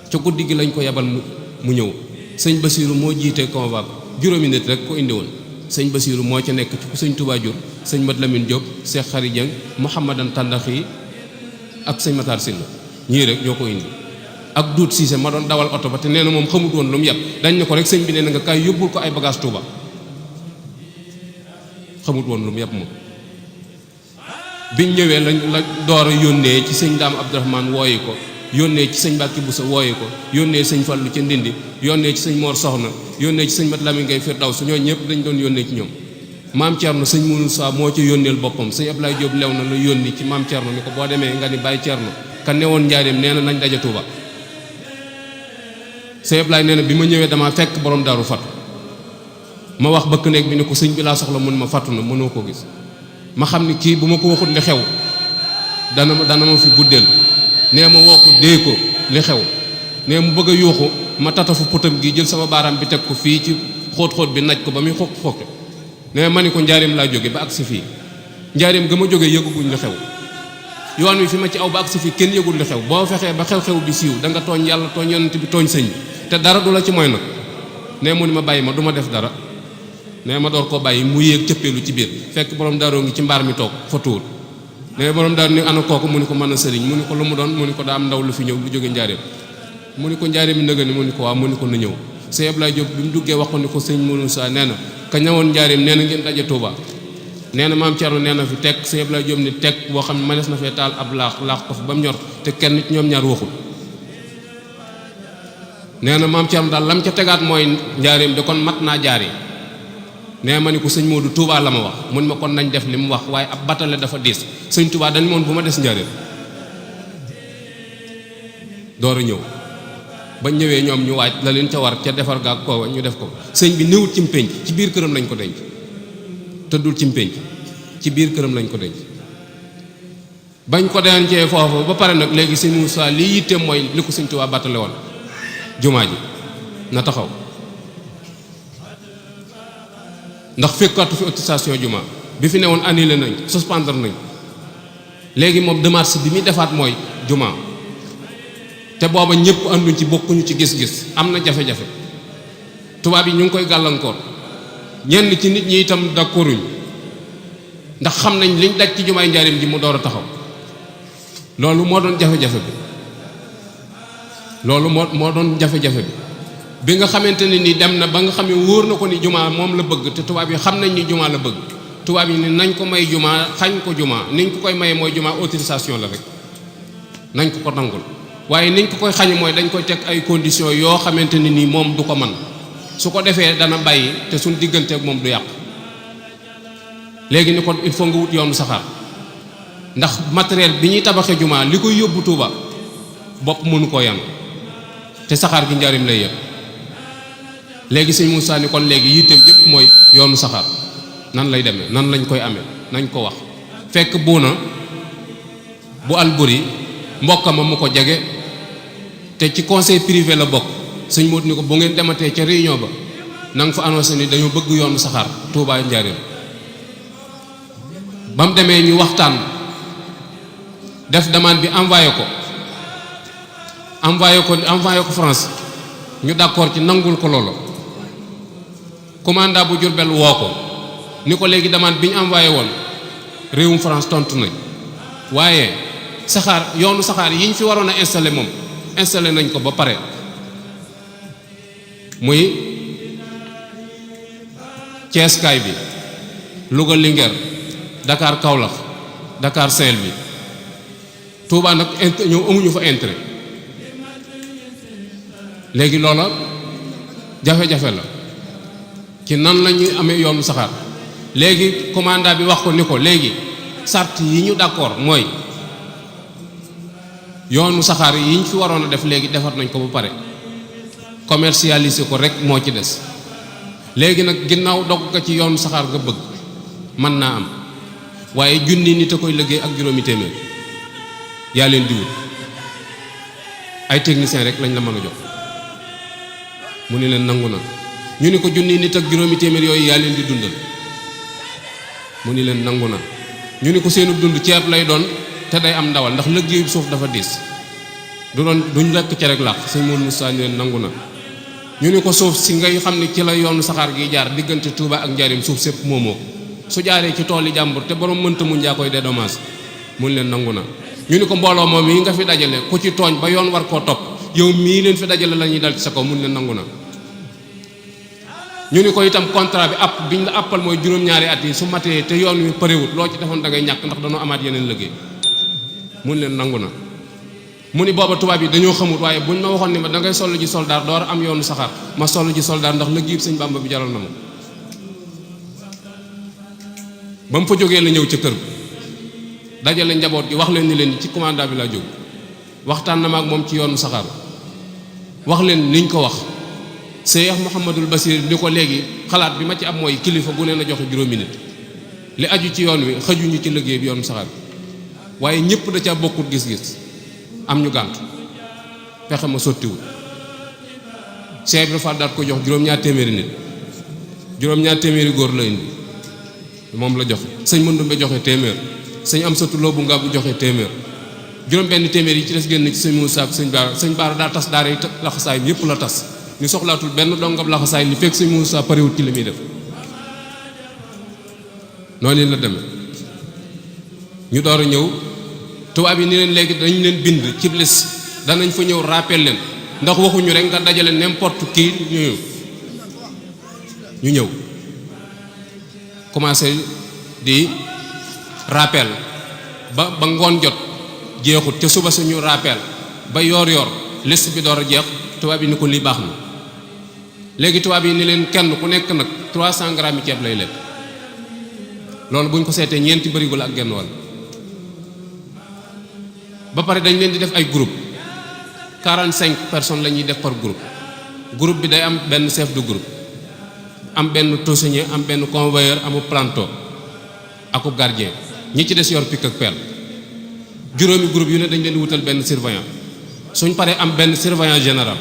ca guddi gi lañ ko yebal mu ñëw sëñ Basiiru moo jiite convoi juróomi nit rek ko indi woon sëñ Basiiru moo ca nekk ci ku sëñ Touba jur sëñ Mat Lamin Diop Cheikh Khary Dieng Mouhamadan Tandaxi ak sëñ Matar Sylla ñii rek ñoo ko indi ak duut siise ma doon dawal oto ba te nee na moom xamut woon lu mu yeb dañ ne ko rek sëñ bi nee na nga kaay yóbbul ko ay bagage Touba xamut woon lu mu yeb moom biñ ñëwee la door a yónnee ci sëñ Daam Abdourahmane wooyi ko yónnee ci sëñ Mbàkke Buso wooyi ko yónnee sëñ Fallu ca Ndindi yónnee ci sëñ Mor Soxna yónnee ci sëñ Mat Lamin Ngay Firdawsi ñoo ñëpp dañ doon yónnee ci ñoom maam Thierno sëñ Moussa moo ci yónneel boppam sëñ Ablaye Diop lew na la yónni ci maam Thierno ni ko boo demee nga ni Baye Thierno ka newoon njaareem nee na nañ daje Touba sëñ Ablaye nee na bi ma ñëwee damaa fekk borom daaru fatu ma wax bëkk néeg bi ni ko sëñ bi laa soxla mun ma fatu na mënoo ko gis ma xam ni kii bu ma ko waxut li xew dana ma fi guddeel nee ma woo ko dee ko li xew nee mu bëgg a yuuxu ma tatafu putam gi jël sama baaraam bi teg ko fii ci xóot-xóot bi naj ko ba muy xokk nee ma ni ko njaareem laa jóge ba agsi fii njaareem ga ma jógee yëguguñ li xew yoon wi fi ma ci aw ba agsi fii kenn yëgul li xew boo fexee ba xew-xew bi siiw da nga tooñ yàlla tooñ yonent bi tooñ sëñ bi te dara du la ci mooy nag nee mu ni ma bàyyi ma du ma def dara nee ma door koo bàyyi mu yéeg cëppeelu ci biir fekk borom daaroo ngi ci mbaar mi toog fa tuur nee borom daaru ni ana kooku mu ni ko mën a sëriñ mu ni ko lu mu doon mu ni ko daa am ndaw lu fi ñëw lu jóge njaareem mu ni ko njaareem mi nëga ni mu ni ko waaw mu ni ko na ñëw sëñ Ablaye Diop bi mu duggee wax ko ni ko sëñ Moussa nee na ka ñëwoon njaareem nee na ngeen daje Touba nee na maam Thierno nee na fi teg sëñ Ablaye Diop ni teg boo xam ne mënees na fee taal ab laax ko fi ba mu ñor te kenn ci ñoom ñaar waxul nee na maam Thierno daal lam ca tegaat mooy njaareem de kon mat naa jaar yi nee ma ni ko sëñ Modou Touba la ma wax mun ma kon nañ def li mu wax waaye ab batale dafa diis sëñ Touba dañ moon bu ma des njaareem door a ñëw bañ ñëwee ñoom ñu waaj la leen ca war ca defar gaag koowa ñu def ko sëñ bi néewut ci mpénc ci biir këram lañ ko denc tëddul ci mpénc ci biir këram lañ ko denc bañ ko dencee foofu ba pare nag léegi sëñ Moussa lii yitte mooy li ko sëñ Touba battale woon jumaa ji na taxaw ndax fekkatu fi autorisation jumaa bi fi newoon annulé nañ suspendre nañ léegi moom démarche bi muy defaat mooy jumaa te booba ñëpp ànduñ ci bokkuñu ci gis-gis am na jafe-jafe tubaab yi ñu ngi koy gàllankoor ñenn ci nit ñi itam d'accorduñ ndax xam nañ liñ daj ci jumaay njaarim ji mu door a taxaw loolu moo doon jafe-jafe bi loolu moo doon jafe-jafe bi nga xamante ne ni dem na ba nga xam ne wóor na ko ni jumaa moom la bëgg te tubaab yi xam nañ ni jumaa la bëgg tubaab yi ni nañ ko may jumaa xañ ko jumaa niñ ko koy maye mooy jumaa autorisation la rek nañ ko ko nangul waaye niñ ko koy xañ mooy dañ koy teg ay conditions yoo xamante ne ni moom du ko man su ko defee dana bàyyi te suñ diggante ak moom du yàqu léegi ni kon il faut nga wut yoonu saxaar ndax matériel bi ñuy tabaxee jumaa li koy yóbbu Tuuba bopp mënu koo yan te saxaar gi njariñ lay yëpp léegi sëñ Moussa ni kon léegi yitteem yëpp mooy yoonu saxaar nan lay demee nan lañ koy amee nañ ko wax fekk buuna bu Alburi mbokkama mu ko jege te ci conseil privé la bokk sëñ Modou ni ko bu ngeen dematee ca réunion ba na nga fa annoncé ni dañoo bëgg yoonu saxaar Touba Njaaréem ba mu demee ñu waxtaan def demande bi envoyé ko France ñu d'accord ci nangul ko loolu commandant bu Jurbel woo ko ni ko léegi demande bi ñu envoyé woon réewum France tontu nañ waaye saxaar yoonu saxaar yi ñu fi waroon a installé moom installé nañ ko ba pare muy Thiès kaay bi Louga Linguère Dakar Kaolack Dakar Saint-Louis Touba nag ñoom amuñu fa intérêt léegi loola jafe-jafe la ci nan la ñuy amee yoonu saxaar léegi commandant bi wax ko ni ko léegi sart yi ñu d'accord mooy yoonu saxaar yi ñu fi waroon a def léegi defar nañ ko ba pare commercialiser ko rek moo ci des léegi nag ginnaaw dogg nga ci yoonu saxaar nga bëgg mën naa am waaye junni nit a koy liggéey ak juróomi téeméer yaa leen di wut ay technicien rek lañ la mën a jox mu ni leen nangu na ñu ni ko junni nit ak juróomi téeméer yooyu yaa leen di dundal mu ni leen nangu na ñu ni ko seenu dund ceeb lay doon te day am ndawal ndax liggéeyu suuf dafa diis duñ lekk ci rek làq sëñ Modou Moussa ñu leen nangu na ñu ni ko suuf si ngay xam ne ci la yoonu saxaar gi jaar diggante Touba ak Njaaréem suuf sépp moomoo su jaaree ci tool yi jàmbur te borom mënta muñ yaa koy dédommage mu leen nangu na ñu ni ko mbooloo moom yi nga fi dajale ku ci tooñ ba yoon war koo topp yow mii leen fi dajale la ñuy dal ci sa kaw mun leen nangu na. ñu ni ko itam contrat bi app biñ la appal mooy juróom-ñaari at yi su matee te yoon wi parewut loo ci defoon da ngay ñàkk ndax dañoo amaat yeneen liggéey mun leen nangu na. mu ni booba tubaab yi dañoo xamut waaye buñ ma waxoon ni ma da ngay sollu ji soldaar door am yoonu saxaar ma sollu ji soldaar ndax liggéey sëñ Bàmba bi jaral na ma. ba mu fa jógee la ñëw ca kër dajale njaboot gi wax leen ni leen ci commandant bi laa jóg waxtaan na ma ak moom ci yoonu saxaar wax leen niñ ko wax. Cheikh Mouhamadul Basir ni ko léegi xalaat bi ma ci am mooy kilifa gu ne na joxe juróomi nit li aju ci yoon wi xajuñu ci liggéey bi yoonu saxaar waaye ñëpp da ca bokkut gis-gis am ñu gàntu fexe ma sottiwul Cheikh Ibra Fall daat ko jox juróom-ñaar téeméeri nit juróom-ñaar téeméeri góor la indi moom la joxe sëñ Mandumbe joxe téeméer sëñ Amsatu Lo bu nga bu joxe téeméer juróom benn téeméer yi ci des génn ci sëñ Moussa ak sëñ Baara daa tas daara yi laxasaay bi yëpp la tas ñu soxlaatul benn dongab laxasaay li fekk sëñ Moussa parewut ci li muy def noonu la demee ñu door a ñëw tubaab yi ni leen léegi dañ leen bind ci liste danañ fa ñëw rappel leen ndax waxuñu rek nga dajale n'importe qui ñu ñëw commencé di rappel ba ngoon jot jeexut te suba suñu rappel ba yoor liste bi door a jeex tubaab yi ni ko lii baax na léegi tubaab yi ni leen kenn ku nekk nag 300 grammes yi ceeb lay lekk loolu bu ñu ko seetee ñeenti bërigo la ak genn wàll ba pare dañ leen di def ay groupe 45 personnes la ñuy def par groupe bi day am benn chef de groupe am benn tosinier am benn convoyeur amu planto akub gardien ñi ci des yor pick ak pelle juróomi groupe yu ne dañ leen di wutal benn surveillant suñ paree am benn surveillant général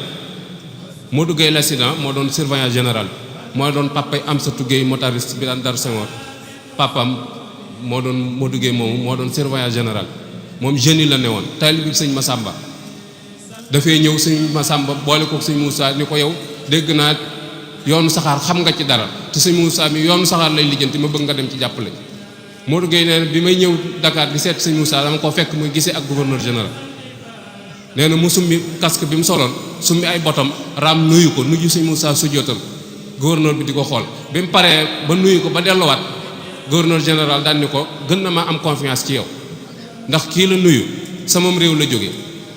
Modou Gueye l'accident moo doon surveillant général moo doon papay Amsatou Gueye motariste bi daan Darou Senghor papam moo doon Modou Gueye moomu moo doon surveillant général moom jeune yi la ne woon taalibe bi sëñ Massamba dafay ñëw sëñ Massamba boole ko sëñ Moussa ni ko yow dégg naa yoonu saxaar xam nga ci dara te sëñ Moussa mi yoonu saxaar lay lijjanti ma bëgg nga dem ci jàppale Modou Gueye nee na bi may ñëw Dakar di seet sëñ Moussa dama ko fekk muy gisee ak gouverneur général nee na mu summi casque bi mu soloon summi ay botam raam nuyu ko nuyu sëñ Moussa su jootal gouverneur bi di ko xool bi mu paree ba nuyu ko ba delluwaat gouverneur général daan ni ko gën na ma am confiance ci yow ndax kii la nuyu samam réew la jóge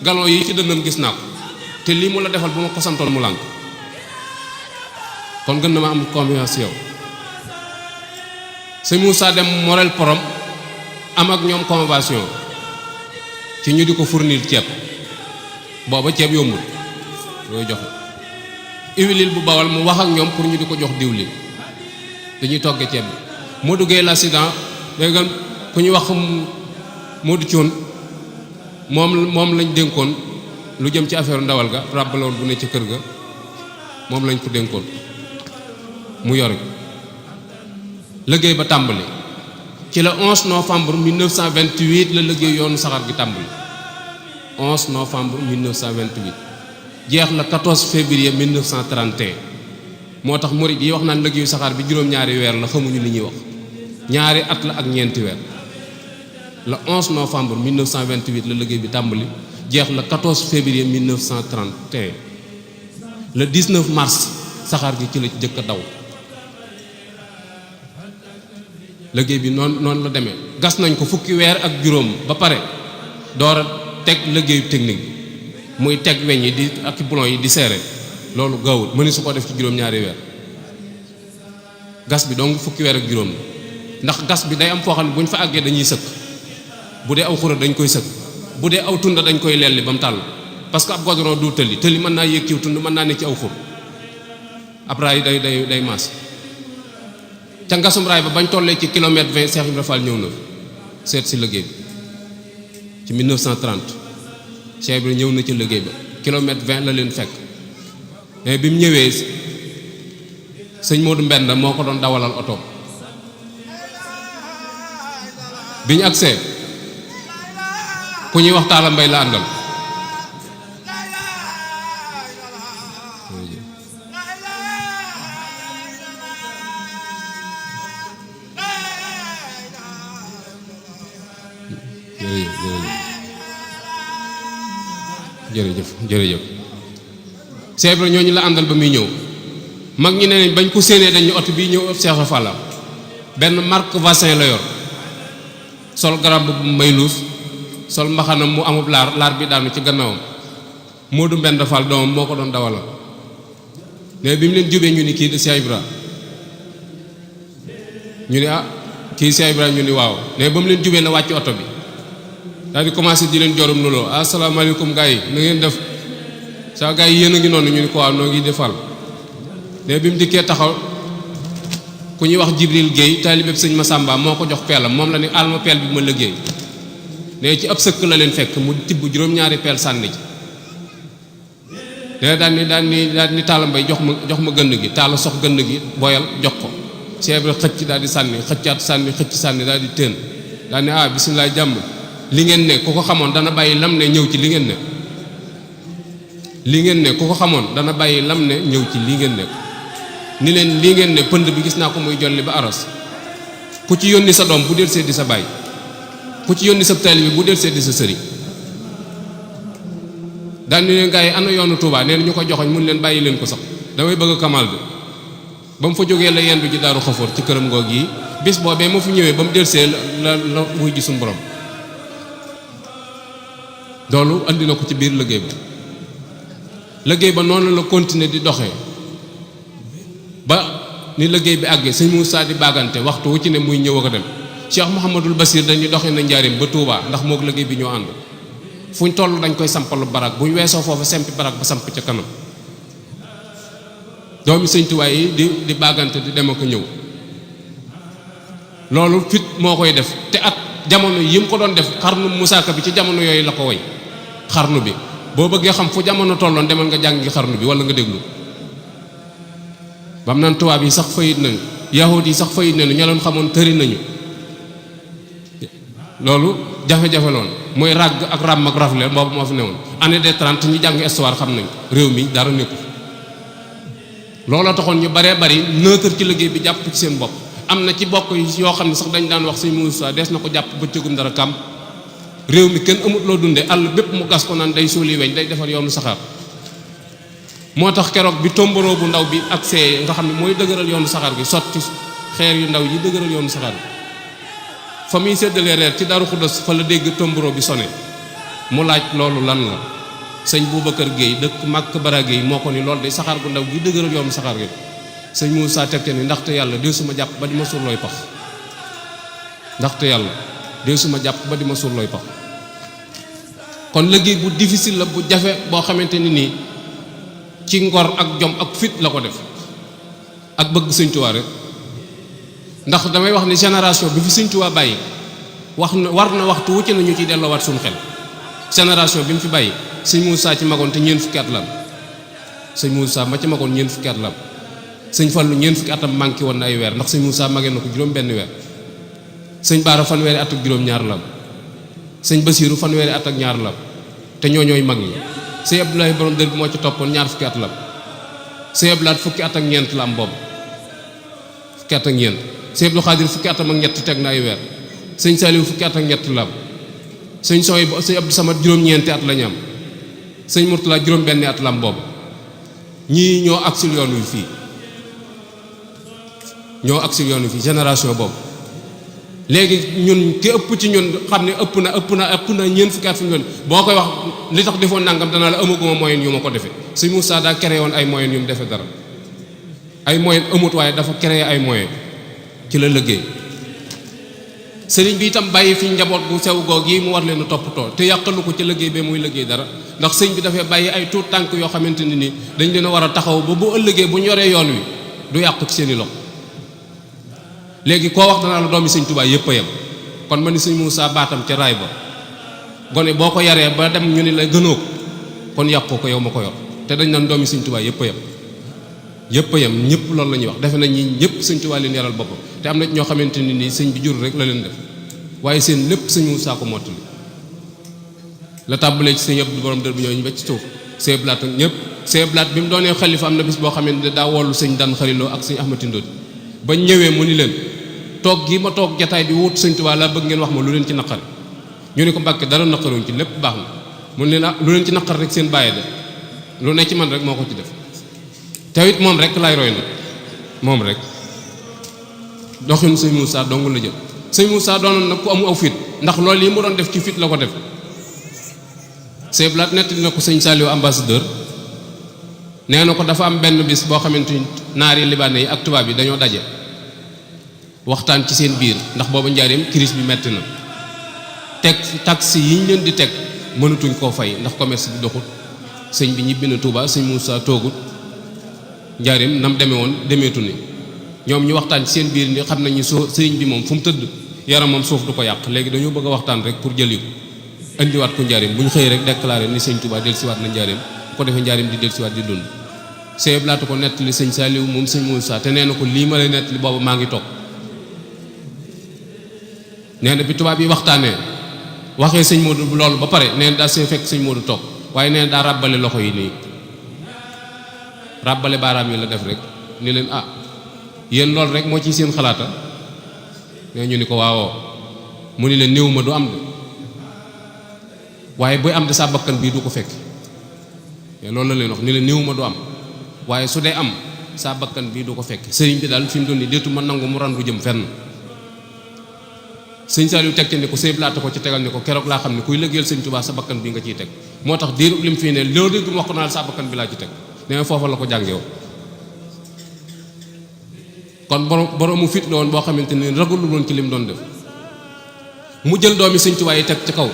galon yi ci dënnam gis naa ko te lii mu la defal bu ma ko santoon mu lànk kon gën na ma am confiance ci yow sëñ Moussa dem Morel Porom am ak ñoom convention ci ñu di ko fournir ceeb booba ceeb yombul yooyu joxe huile bu Bawal mu wax ak ñoom pour ñu di ko jox diwlin dañuy togge ceeb bi moo duggee l'accident léegi ku ñu wax Modou Thion moom lañ dénkoon lu jëm ci affaire ndawal ga ràbbaloon bu ne ci kër ga moom lañ ko dénkoon mu yor liggéey ba tàmbali ci la 11 novembre 1928 la liggéey yoonu saxaar gi tàmbali 11 novembre 1928 jeex la 14 février 1931 moo tax murid yi wax naan liggéeyu saxaar bi juróom-ñaari weer la xamuñu li ñuy wax ñaari at la ak ñeenti weer le 11 novembre 1928 la liggéey bi tàmbali jeex la 14 février 1931 le 19 mars saxaar gi ci la jëkk a daw liggéey bi noonu la demee gas nañ ko fukki weer ak juróom ba pare door a teg liggéeyu technique bi muy teg weñ yi di ak boulon yi di seere loolu gaawul mëni su ko def ci juróom-ñaari weer gas bi donc fukki weer ak juróom ndax gas bi day am foo xam ne bu ñu fa àggee dañuy sëkk bu dee aw xura dañ koy sëkk bu dee aw tunda dañ koy lelli ba mu tàll parce que ab goudron du tëli mën naa yéeg ci tund mën naa ne ci aw xur ab raay day maas ca ngasum raay ba bañ tollee ci kilomètre 20 Cheikh Ibrahima Fall ñëw na seet si liggéey bi ci 1930 Cheikh Ibrahima ñëw na ci liggéey ba kilomètre 20 la leen fekk mais bi mu ñëwee sëñ Modou Mbenda moo ko doon dawalal oto bi ñu agsee ku ñuy wax Talla Mbay la àndal jërëjëf Cheikh Ibra ñooñu la àndal ba muy ñëw mag ñi ne bañ ko séenee dañu oto bii ñëw ëpp Cheikh Fall benn marque Vassin la yor sol garab bu may luus sol mbaxanam mu amub laar bi daanu ci gannaawam Modou Mbend Fall doomam moo ko doon dawalal ne bi mu leen jubee ñu ni kii de Cheikh Ibra ñu ni kii Cheikh Ibra ñu ni waaw ne ba mu leen jubee la wàcc oto bi daal di commencé di leen jorum nuloo asalaamaaleykum gars yi na ngeen def saa gars yi yéen a ngi noonu ñu ni ko waaw noo ngi defal ne bi mu dikkee taxaw ku ñuy wax Jibril Guèye taalibeb sëñ Massamba moo ko jox peelam moom la ni alma peel bi ma liggéey ne ci ab sëkk la leen fekk mu tibb juróom-ñaari peel sànni ci ne daal ni Talla Mbaye jox ma gënd gi Talla sox gënd gi boyal jox ko Cheikh Ibra xëcc daal di sànni xëccaat sànni daal di teen daal ne bisimilah jàmm li ngeen ne ku ko xamoon dana bàyyi lam ne ñëw ci li ngeen ne li ngeen ne ku ko xamoon dana bàyyi lam ne ñëw ci li ngeen ne ni leen lii ngeen ne pënd bi gis naa ko muy jolli ba aros ku ci yónni sa doom bu del seddi sa baay ku ci yónni sa taalibe bi bu del seddi sa sëriñ daal ni leen gars yi ana yoonu Touba nee na ñu ko joxoñ mun leen bàyyi leen ko sax damay bëgg kamal bi ba mu fa jógee la yendu ji Daaru Xafoor ci këram ngoog yi bis boobee moo fi ñëwee ba mu del see la wuy ji suñu borom loolu andi na ko ci biir liggéey ba noonu la continuer di doxee ba ni liggéey bi àggee sëñ Moussa di bagante waxtu wu ci ne muy ñëw ak a dem Cheikh Mouhamadul Basir dañuy doxee na njaarim ba Touba ndax moog liggéey bi ñoo ànd fu ñu toll dañ koy sampalu barak bu ñu weesoo foofu sempi barak ba samp ca kanam doomi sëñ Touba yi di bagante di dem ak ñëw loolu fit moo koy def te at jamono yi mu ko doon def xarnu Moussa Ka bi ci jamono yooyu la ko woy xarnu bi boo bëggee xam fu jamono tolloon demal nga jàngi xarnu bi wala nga déglu bam naan tubaab yi sax fayit nañu yahud yi sax fayit nañu ña leen xamoon tëri nañu loolu jafe-jafe loon mooy ràgg ak ràmm ak rafle boobu moo fi newoon année des 30 ñu jàng histoire xam nañ réew mi dara nekku looloo taxoon ñu baree bari neutre ci liggéey bi jàpp ci seen bopp am na ci bokk yoo xam ne sax dañ daan wax Sëñ Muusaa des na ko jàpp bëccëgum dara kam réew mi kenn amut loo dunde àll bépp mu gas ko naan day suuli weñ day defar yoonu saxaar moo tax keroog bi tomboroo bu ndaw bi ak see nga xam ne mooy dëgëral yoonu saxaar gi sotti xeer yu ndaw yi dëgëral yoonu saxaar gi fa muy séddalee reer ci Daaru Xuddos fa la dégg tomboroo bi sone mu laaj loolu lan la sëñ Boubacar Guèye dëkk Màkk Bara Guèye moo ko ni loolu de saxaar gu ndaw gi dëgëral yoonu saxaar gi sëñ Moussa tegte ni ndaxte yàlla dee suma jàpp ba di ma suur looy pax ndaxte yàlla dee suma jàpp ba di ma suur looy pax kon liggéey bu difficile la bu jafe boo xamante ni nii ci ngor ak jom ak fit la ko def ak bëgg Sëñ Tuubaa rek ndax damay wax ni génération bi fi Sëñ Tuubaa bàyyi war na waxtu wu ci na ñu ciy delloowaat suñu xel génération bi mu fi bàyyi sëñ Moussa ci magoon te ñeent fukki at la am sëñ Moussa ma ci magoon ñeent fukki at la am sëñ Fallu ñeent fukki atam manqué woon na ay weer ndax sëñ Moussa magee na ko juróom benn weer sëñ Baara fanweeri at ak juróom ñaar la am sëñ Basiiru fanweeri at ak ñaar la am te ñooy mag ñi sëñ Abdoulaye borom dër bi moo ci toppoon ñaar fukki at la am sëñ Abdoulaye fukki at ak ñeent la am boobu fukki at ak ñeent sëñ Abdou Xaadir fukki atam ak ñett teg na ay weer sëñ Saliou fukki at ak ñett la am sëñ Soy sëñ Abdou Samad juróom-ñeenti at la ñu am sëñ Murtala juróom benni at la am boobu ñii ñoo agsil yoon wi fii génération boobu léegi ñun ki ëpp ci ñun xam ne ëpp na ñeent fukki at fi ñu boo koy wax li tax defoon nangam danaa la amaguma moyen yu ma ko defee sëñ Moussa daa créé woon ay moyens yu mu defee dara ay moyens amut waaye dafa créé ay moyens ci la liggéey sëriñ bi itam bàyyi fi njaboot bu sew goog yi mu war leen a toppatoo te yàqalu ko ci liggéey ba muy liggéey dara ndax sëñ bi dafay bàyyi ay tuut tànk yoo xamante ne ni dañ leen a war a taxaw ba bu ëllëgee bu ñu yoree yoon wi du yàqu ci seen i loxo léegi koo wax danaa la doomi sëñ Tuubaa yëpp a yem kon ma ni sëñ Moussa baatam ca raay ba gone boo ko yaree ba dem ñu ni la gënoo ko kon yàqoo ko yow ma ko yor te dañ naan doomi sëñ Tuubaa yëpp a yem ñëpp loolu la ñuy wax defe nañ ñi ñëpp sëñ Tuubaa leen yaral boppam te am na ñoo xamante ne nii sëñ bi jur rek la leen def waaye seen lépp sëñ Moussa ko mottali la tàmbalee ci sëñ Abdou borom dër bi ñooñu ba ci suuf sëñ Blaat ak ñëpp sëñ Blaat bi mu doonee xalifa am na bis boo xamante ne daa wollu sëñ Dan Xariloo ak sëñ Ahmad Tindóodi bañ ñëwee mu ni leen toog gi ma toog jataay bi wut sëñ Tuubaa laa bëgg ngeen wax ma lu leen ci naqari ñu ne ko Mbàkke dara naqaruñ ci lépp baax na mu ne leen lu leen ci naqar rek seen bàyyi de lu ne ci man rek moo ko ci def te it moom rek lay roy nag moom rek doxinu sëñ Moussa dong la jël sëñ Moussa doonoon nag ku amu aw fit ndax loolu yi mu doon def ci fit la ko def sëñ Blaat nettali na ko sëñ Saliou ambassadeur nee na ko dafa am benn bis boo xamante ni naari libaane yi ak tubaab yi dañoo daje waxtaan ci seen biir ndax booba njaareem crise bi metti na teg taxi yi ñu leen di teg mënatuñ koo fay ndax commerce bi doxut sëñ bi ñibbi na Touba sëñ Moussa toogut njaareem nam demee woon demeetu ni ñoom ñu waxtaan ci seen biir ni xam nañu sëñ bi moom fu mu tëdd yaram moom suuf du ko yàq léegi dañoo bëgg a waxtaan rek pour jëli ko indiwaat ko njaareem bu ñu xëyee rek déclaré ni sëñ Touba dellusiwaat na njaareem bu ko defee njaareem di dellusiwaat di dund sëñ Blaat ko nettali sëñ Saliou moom sëñ Moussa te nee na ko lii ma lay nettali boobu maa ngi toog nee na bi tubaab yi waxtaanee waxee sëñ Modou loolu ba pare nee na daa see fekk sëñ Modou toog waaye nee na daa ràbbale loxo yi nii ràbbale baaraam yi la def rek ni leen ah yéen loolu rek moo ci seen xalaata nee ñu ni ko waawoo mu ni leen néew ma du am de waaye buy am de sa bakkan bii du ko fekk loolu la leen wax ni leen néew ma du am waaye su dee am sa bakkan bii du ko fekk sëriñ bi daal fi mu doon ni déetu ma nangu mu randu jëm fenn sëñ Saliou teg ci ni ko sëñ Blaat ko ci tegal ni ko keroog laa xam ne kuy liggéeyal sëñ Touba sa bakkan bi nga ciy teg moo tax diiru lim fii ne loolu dégg mu wax ko naa sa bakkan bi laa ci teg nee foofa la ko jàngeew kon boroomu fit la woon boo xamante ni ragalul woon ci lim doon def mu jël doomi sëñ Touba yi teg ci kaw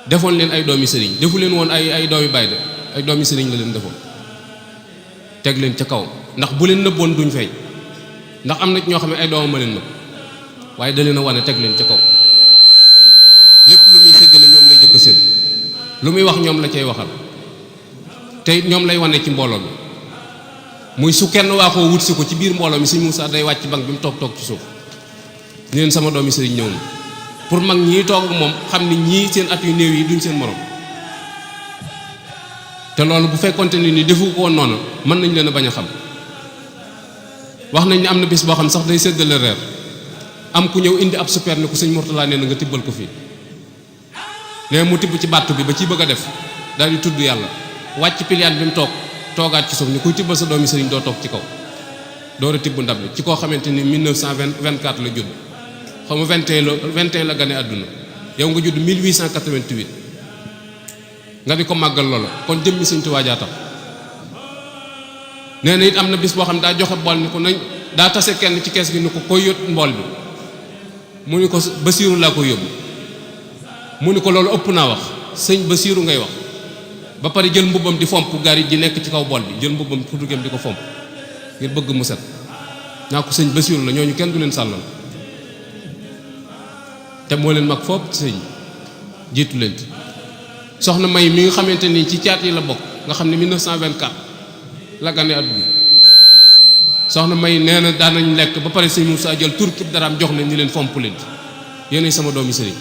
defoon leen ay doomi sëriñ defu leen woon ay doomi baay de ay doomi sëriñ la leen defoon teg leen ca kaw ndax bu leen nëbboon duñ feeñ ndax am na ñoo xam ne ay doomam ma leen nëbb waaye da leen a wane teg leen ca kaw lépp lu muy séddale ñoom lay jëkk a sédd lu muy wax ñoom la cay waxal te ñoom lay wane ci mbooloo mi muy su kenn waaxoo wut si ko ci biir mbooloo mi sëñ Moussa day wàcc bank bi mu toog ci suuf ni leen sama doomi sëriñ ñëw na pour mag ñii toog ak moom xam ni ñii seen at yu néew yi duñ seen morom te loolu bu fekkonte ni defu ko woon noonu mën nañ leen a bañ a xam wax nañ ni am na bis boo xam sax day séddale reer am ku ñëw indi ab super ni ko sëñ Mourtala nee na nga tibbal ko fii nee mu tibb ci bàttu bi ba ciy bëgg a def daal di tudd yàlla wàcc piliyaan bi mu toogaat ci suuf ni kuy tibbal sa doomi sëriñ doo toog ci kaw door a tibb ndab li ci koo xamante ni 1924 la judd xaw ma 21 la gane àdduna yow nga judd 1888 nga di ko màggal loola kon jëmmi sëñ Tuubaa jaa tax nee na it am na bis boo xam ne daa joxe bool ni ko nañ daa tase kenn ci kees gi ni ko koy yót mbool bi mu ni ko Basiiru laa koy yóbbu mu ni ko loolu ëpp naa wax sëñ Basiiru ngay wax ba pare jël mbubbam di fomp gaar yi ji nekk ci kaw bool bi jël mbubbam fudugem di ko fomp ngir bëgg mu set naa ko sëñ Basiiru la ñooñu kenn du leen sàllal te moo leen mag foop sëñ jiitu leen soxna May mi nga xamante ni ci caat yi la bokk nga xam ne 1924 la gane àdduna soxna May nee na daan nañ lekk ba pare sëñ Moussa jël tur kib daraam jox leen ni leen fomp leen yéenay sama doomi sëriñ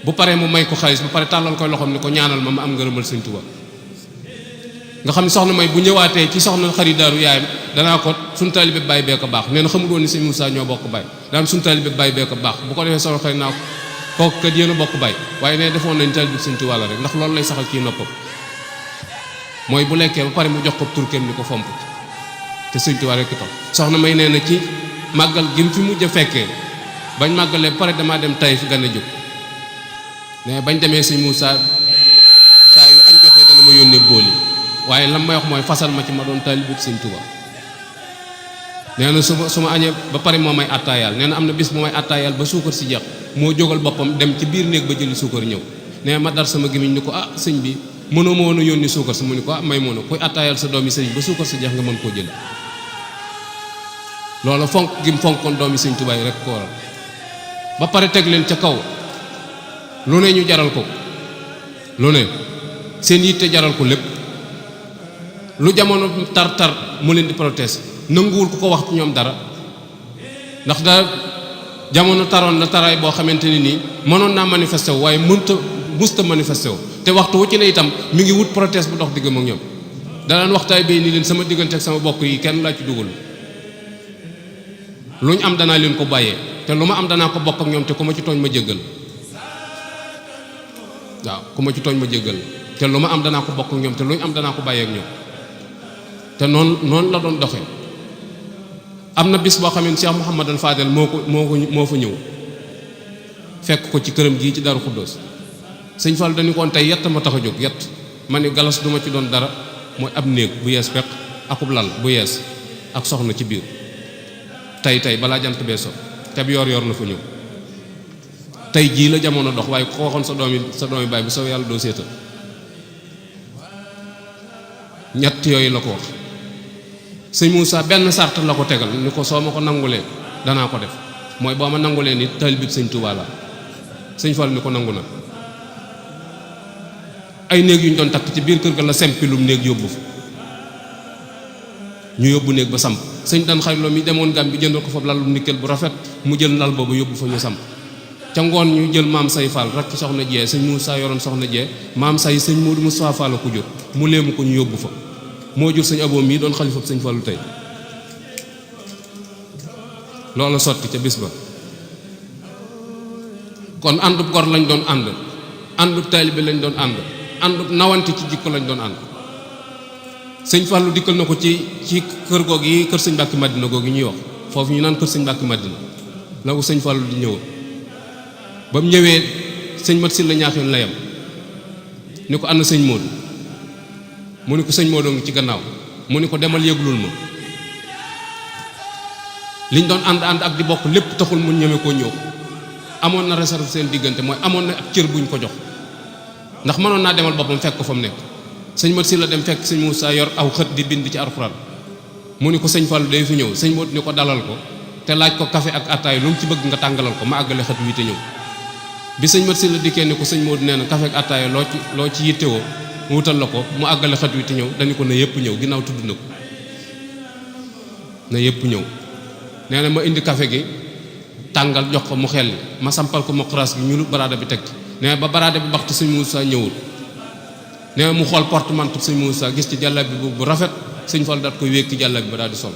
bu paree mu may ko xaalis bu pare tàllal koy loxoom ni ko ñaanal ma am ngërëmal sëñ Tuubaa nga xam ne soxna May bu ñëwaatee ci soxna xaridaaru yaayam danaa ko suñu taalibe baay bee ko baax nee na xamul woon ni sëñ Moussa ñoo bokk baay daan suñu taalibe baay bee ko baax bu ko defee soxna xarit naa ko kooku kat yéen a bokk baay waaye nee defoon nañ taalibe sëñ Tuubaa la rek ndax loolu lay saxal kii noppam mooy bu lekkee ba pare mu jox ko turkeem ni ko fomp te sëñ Tuubaa rek tax soxna May nee na ci màggal gi mu fi mujj a fekkee bañ màggalee ba pare damaa dem Taïf gën a jóg mais bañ demee sëñ Moussa saa yu añ jotee dana ma yónnee bool yi waaye lam may wax mooy fasal ma ci ma doon taalibe sëñ Tuubaa nee na su ma añee ba pare moo may attaayaal nee na am na bis bu may attaayaal ba suukar si jeex moo jógal boppam dem ci biir néeg ba jëli suukar ñëw nee ma dar sama gémmiñ ni ko ah sëñ bi mënoo ma woon a yónni suukar sa mu ni ko ah may moona kuy attaayaal sa doomi sëriñ ba suukar si jeex nga mën koo jël loolu fonk gi mu fonkoon doomi sëñ Tuubaa yi rek ko waral ba pare teg leen ca kaw lu ne ñu jaral ko lu ne seen yitte jaral ko lépp lu jamono tar mu leen di protester nanguwul ku ko wax ci ñoom dara ndax da jamono taroon na taraay boo xamante ni nii mënoon naa manifesté wu waaye musta manifesté wu te waxtu wu ci ne itam mi ngi wut proteste bu dox diggam ak ñoom danaan waxtaay bay ni leen sama diggante ak sama bokk yi kenn laa ci dugal lu ñu am danaa leen ko bàyyee te lu ma am danaa ko bokk ak ñoom te ku ma ci tooñ ma jéggal waaw ku ma ci tooñ ma jéggal te lu ma am danaa ko bokk ak ñoom te lu ñu am danaa ko bàyyi ak ñoom te noonu la doon doxee. am na bis boo xam ne Cheikh Mouhamadul Fadel moo fa ñëw fekk ko ci këram gii ci Darou Khoudoss. sëñ Fall dañu koon tey yett ma tax a jóg yett ma ni galas duma ci doon dara mooy ab néeg bu yees peq akub lal bu yees ak soxna ci biir tey balaa jant bee so te bi yor na fa ñëw tey jii la jamono dox waaye ku ko waxoon sa doomi baay bu soo yàlla doo seetal ñett yooyu la ko wax. sëñ Moussa benn sart la ko tegal ni ko soo ma ko nangulee danaa ko def mooy boo ma nangulee ni taalibe bi sëñ Tuubaa la sëñ Fall ni ko nangu na. ay néeg yu ñu doon takk ci biir kër ga la sempilum néeg yóbbu fa ñu yóbbu néeg ba samp sëñ Dan Xayloo mi demoon gàm bi jëndal ko fa lalum nikkel bu rafet mu jël lal boobu yóbbu fa ñu samp ca ngoon ñu jël maam say Fall rakk soxna jee sëñ Moussa yoroon soxna jee maam say sëñ Modou Moustapha Fall ko jur mu léemu ko ñu yóbbu fa moo jur sëñ Abo mii doon xalifa sëñ Fallu tey loola sotti ca bis ba. kon àndub gor lañ doon àndub taalibe lañ doon àndub nawante ci jikko lañ doon ànd. sëñ Fallu dikkal na ko ci kër goog yi kër sëñ Mbàkke Madina goog yi ñuy wax foofu ñu naan kër sëñ Mbàkke Madina la ko sëñ Fallu di ñëwoon ba mu ñëwee sëñ Mat Silla ñaaxeen la yam ni ko ànd sëñ Modou mu ni ko sëñ Modou ngi ci gannaaw mu ni ko demal yëglul ma liñ doon ànd ak di bokk lépp taxul mu ñeme koo ñëw amoon na réserve seen diggante mooy amoon na ab cër buñ ko jox ndax mënoon naa demal boppam fekk ko fa mu nekk. sëñ Mat Silla dem fekk sëñ Moussa yor aw xët di bind ci alxuraan mu ni ko sëñ Fallu day fi ñëw sëñ Modou ni ko dalal ko te laaj ko café ak attaay lu mu ci bëgg nga tàngalal ko ma àggale xët wi te ñëw. bi sëñ Mat Silla dikkee ni ko sëñ Modou nee na café ak attaay loo ci yittewoo mu wutal la ko mu àggale xët wi te ñëw dañu ko na yëpp ñëw ginnaaw tudd na ko na yëpp ñëw. nee na ma indi café gi tàngal jox ko mu xelli ma sampal ko mokras gi ñu lu baraada bi teg nee na ba baraada bi baxtu sëñ Moussa ñëwul. nee na mu xool portemanteau sëñ Moussa gis ci jàllabi bu rafet sëñ Fall daat koy wékki jàllabi ba daal di sol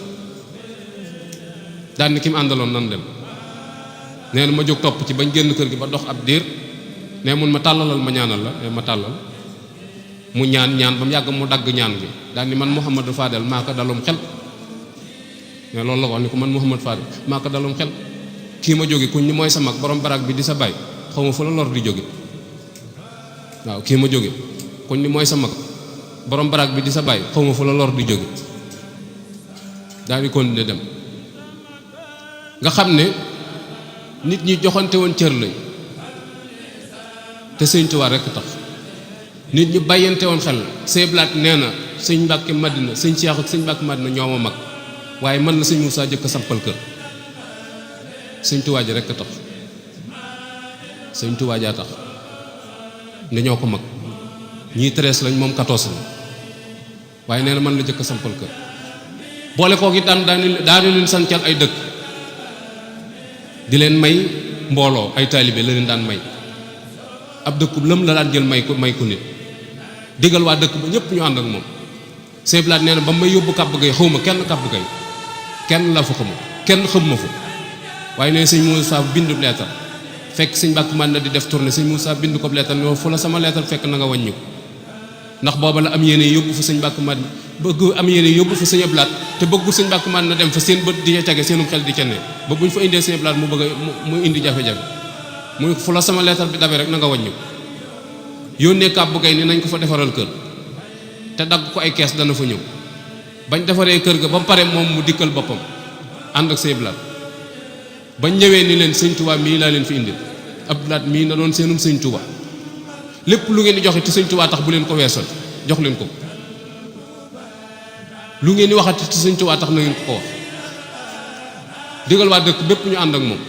daal ni ki mu àndaloon nan dem. nee na ma jóg topp ci bañ génn kër gi ba dox ab diir nee mun ma tàllalal ma ñaanal la nee ma tàllal mu ñaan ba mu yàgg mu dagg ñaan gi daal ni man Mouhamadou Fadel maa ko dalum xel. mais loolu la ko wax ni ko man Mouhamadou Fadel maa ko dalum xel kii ma jóge kuñ ni mooy sa mag borom baraag bi di sa baay xaw ma fu la lor di jóge waaw kii ma jóge kuñ ni mooy sa mag borom baraag bi di sa baay xaw ma fu la lor di jóge daal di continuer dem. nga xam ne nit ñi joxante woon cër lañ te sëñ Tuubaa rekk tax nit ñi bàyyante woon xel seeblaat nee na sëñ Mbàkke Madina sëñ Cheikh ak sëñ Mbàkke Madina ñoo ma mag waaye man la sëñ Moussa jëkk a sampal kër sëñ Tuubaa ji rekk tax sëñ Tuubaa jaa tax ne ñoo ko mag ñii 13 lañ moom 14 la waaye nee na man la jëkk a sampal kër boole koo gi daani leen sancal ay dëkk di leen may mbooloo ay taalibe la leen daan may ab dëkkub lëm la daan jël may ko nit digal waa dëkk ba ñëpp ñu ànd ak moom seeblaat nee na ba may yóbbu kàbb gay xaw ma kenn kàbb gay kenn la fa xamu kenn xam ma fa waaye nee sëñ Moussa bindu leetar fekk sëñ Mbàkke man na di def tournée sëñ Moussa bind ko leetar ne fu la sama leetar fekk na nga wàññi ko ndax booba la am yéene yóbbu fa sëñ Mbàkke man bëgg am yéene yóbbu fa sëñ Ablaat te bëggul sëñ Mbàkke man na dem fa seen bët di ca tege seenum xel di ca ne ba bu ñu fa indee sëñ Ablaat mu bëgg mu indi jafe-jafe mu fu la sama leetar bi dabe rek na nga wàññi ko yónnee kàbb gay ni nañ ko fa defaral kër te dagg ko ay kees dana fa ñëw bañ defaree kër ga ba mu pare moom mu dikkal boppam ànd ak sëñ Ablaat bañ ñëwee ni leen sëñ Tuubaa mii laa leen fi indil Ablaat mii na doon seenum sëñ Tuubaa lépp lu ngeen di joxe te sëñ Tuubaa tax bu leen ko weesal jox leen ko lu ngeen di waxati te sëñ Tuubaa tax na ngeen ko wax digal waa dëkk bépp ñu ànd ak moom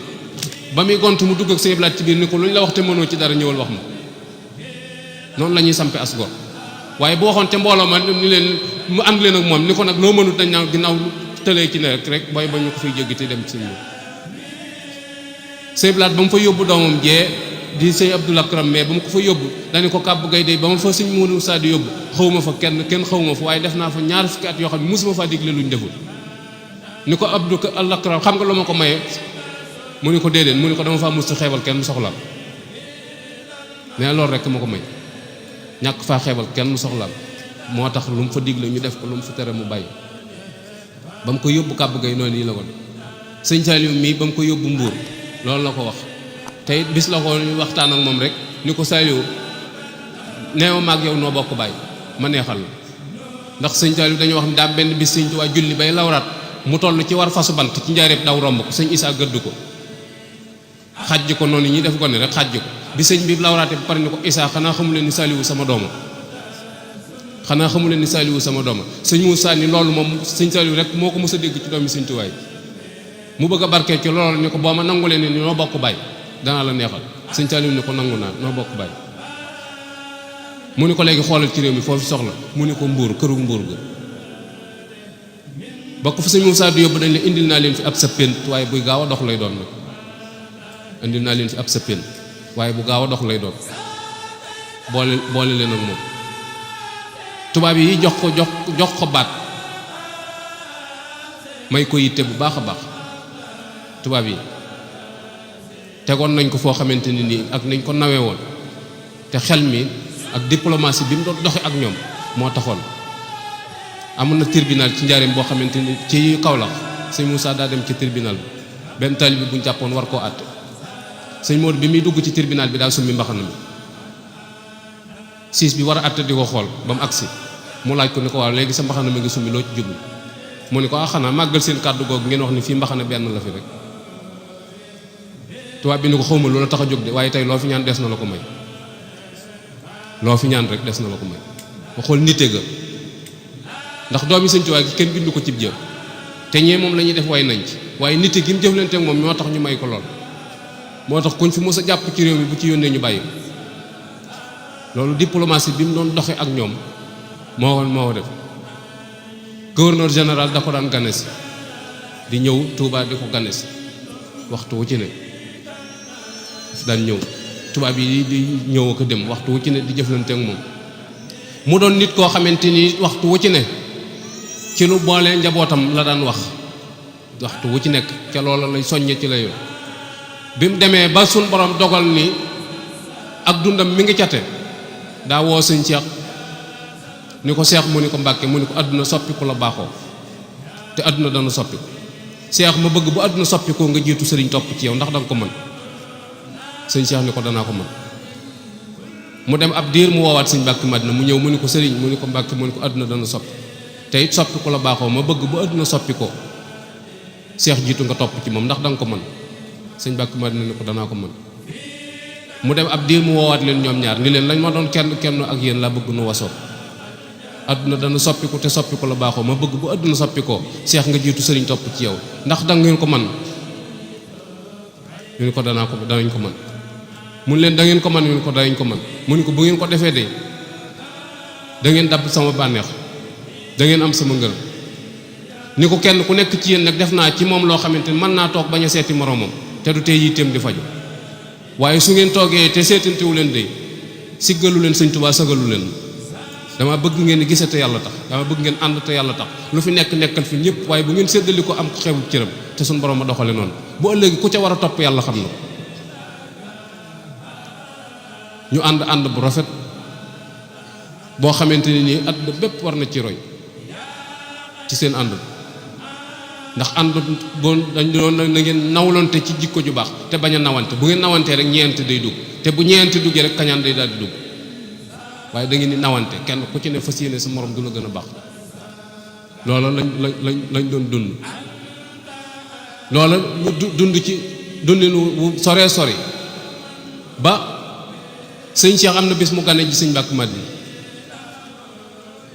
ba muy gont mu dugg ak sëñ Ablaat ci biir ni ko lu ñu la wax te mënoo ci dara ñëwal wax ma noonu la ñuy sampe as gor waaye bu waxoon ca mbooloo ma ni leen mu ànd leen ak moom ni ko nag loo mënut dañ naan ginnaaw tëlee ci ne rek booy ba ñu ko fiy jéggi te dem ci moom sëñ Ablaat ba mu fa yóbbu doomam jee di sëñ Abdou Lakram mais ba mu ko fa yóbbu dañu ko kàbb gay day ba ma fa sëñ Moussa di yóbbu xawma fa kenn xawma fa waaye def naa fa ñaar fukki at yoo xam ne mosuma faa digle luñ deful ni ko Abdou Lakram xam nga lu ma ko maye mu ni ko déedéet mu ni ko dama faa mus xeebal kenn soxlaam nee loolu rek ma ko may ñàkk faa xeebal kenn soxlaam moo tax lu mu fa digle ñu def ko lu mu fa tere mu bàyyi. ba mu ko yóbbu kàbb gay noonu yi la ko def sëñ Saliou mii ba mu ko yóbbu Mbuur loolu la ko wax te it bis la ko waxtaan ak moom rek ni ko Saliou neew maag yow noo bokk bàyyi ma neexal la ndax sëñ Saliou dañu wax ni daa benn bis sëñ Tuubaa julli bay lawraat mu toll ci war fasu bant ci njaareeb daw romb ko sëñ Isaa gëdd ko xajj ko noonu ñi def ko ne rek xajj ko bi sëñ bi lawraate ba pare ni ko Isaa xanaa xamu leen ni Saliou sama dooma xanaa xamu leen ni Saliou sama dooma sëñ Moussa ni loolu moom sëñ Saliou rek moo ko mës a dégg ci doomi sëñ Tuubaa mu bëgg a barkee ci loolu ni ko boo ma nangu leen ni noo bokk baay danaa la neexal sëñ Saliou ni ko nangu naa noo bokk baay mu ni ko léegi xoolal ci réew mi foofu soxla mu ni ko Mbuur këru Mbuur ga ba ko fa sëñ Moussa du yóbbu dañ la indil naa leen fi ab sa pént waaye buy gaaw a dox lay doon nag indil naa leen fi ab sa pént waaye bu gaaw a dox lay doon boole leen ak moom tubaab yi jox ko baat may ko yitte bu baax a baax tubaab yi tegoon nañ ko foo xamante ni nii ak nañ ko nawee woon te xel mi ak diplomatie bi mu doon doxe ak ñoom moo taxoon amoon na tribunal ci njaareem boo xamante ni ci Kaolack sëñ Moussa daa dem ci tribunal bi benn taalibe bi bu ñu jàppoon war koo àtte sëñ Modou bi muy dugg ci tribunal bi daal summi mbaxana mi siis bi war a àtte di ko xool ba mu agsi mu laaj ko ni ko waaw léegi sa mbaxana mi ngi summi loo ci jublu mu ni ko xanaa màggal seen kàddu googu ngeen wax ni fii mbaxana benn la fi rek tubaab bi ni ko xawma loola tax a jóg de waaye tey loo fi ñaan des na la ko may loo fi ñaan rek des na la ko may ma xool nite ga ndax doomi sëñ Tuubaa gi kenn bindu ko cib jë te ñee moom la ñuy def way nañ ci waaye nite gi mu jëflante ak moom ñoo tax ñu may ko lool moo tax kuñ fi mos a jàpp ci réew mi bu ci yónnee ñu bàyyi loolu diplomatie bi mu doon doxe ak ñoom moo def gouverneur général da ko daan ganesi di ñëw Touba di ko ganesi waxtu wu ci ne daan ñëw tubaab yi di ñëw ak dem waxtu wu ci ne di jëflante ak moom mu doon nit koo xamante ni waxtu wu ci ne ci lu boole njabootam la daan wax waxtu wu ci nekk ca loola lay soññe ci lay bi mu demee ba suñ borom dogal ni ak dundam mi ngi cate daa woo sëñ Cheikh ni ko Cheikh mu ni ko Mbàkke mu ni ko àdduna soppiku la baaxoo te àdduna dana soppiku Cheikh ma bëgg bu àdduna soppikoo nga jiitu sëriñ topp ci yow ndax danga ko mën sëñ Cheikh ni ko danaa ko mën mu dem ab diir mu woowaat sëñ Mbàkke Madina mu ñëw mu ni ko sëriñ mu ni ko Mbàkke mu ni ko àdduna dana soppi te it soppiku la baaxoo ma bëgg bu àdduna soppikoo Cheikh jiitu nga topp ci moom ndax danga ko mën sëñ Mbàkke Madina ni ko danaa ko mën mu dem ab diir mu woowaat leen ñoom ñaar ni leen lañ ma doon kenn ak yéen laa bëgg nu wasoo àdduna dana soppiku te soppiku la baaxoo ma bëgg bu àdduna soppikoo Cheikh nga jiitu sëriñ topp ci yow ndax danga ngeen ko mën ñu ni ko danañ ko mën mun leen da ngeen ko mën ñu ni ko danañ ko mën mu ni ko bu ngeen ko defee de da ngeen dabb sama bànneex da ngeen am sama ngërëm ni ko kenn ku nekk ci yéen nag def naa ci moom loo xamante ni mën naa toog bañ a seeti moroomam te du tee yitteem di faju waaye su ngeen toogee te seetantewu leen de siggalu leen sëñ Tuubaa sagalu leen dama bëgg ngeen gise te yàlla tax dama bëgg ngeen ànd te yàlla tax lu fi nekk nekkal fi ñëpp waaye bu ngeen séddali ko am ko xewul cëram te suñ borom a doxale noonu bu ëllëgi ku ca war a topp yàlla xam na ko ñu ànd bu rafet boo xamante ni nii àdduna bépp war na ci roy ci seen ànd ndax ànd boon dañ doon na ngeen nawlonte ci jikko ju baax te bañ a nawante bu ngeen nawantee rek ñeent day dugg te bu ñeent duggee rek kañaan day daal di dugg waaye da ngeen di nawante kenn ku ci ne fas yéene sa morom du la gën a baax loola lañ doon dund loola ñu dund ci dundinu sore sori ba sëñ Cheikh am na bis mu gane ji sëñ Mbàkke Madina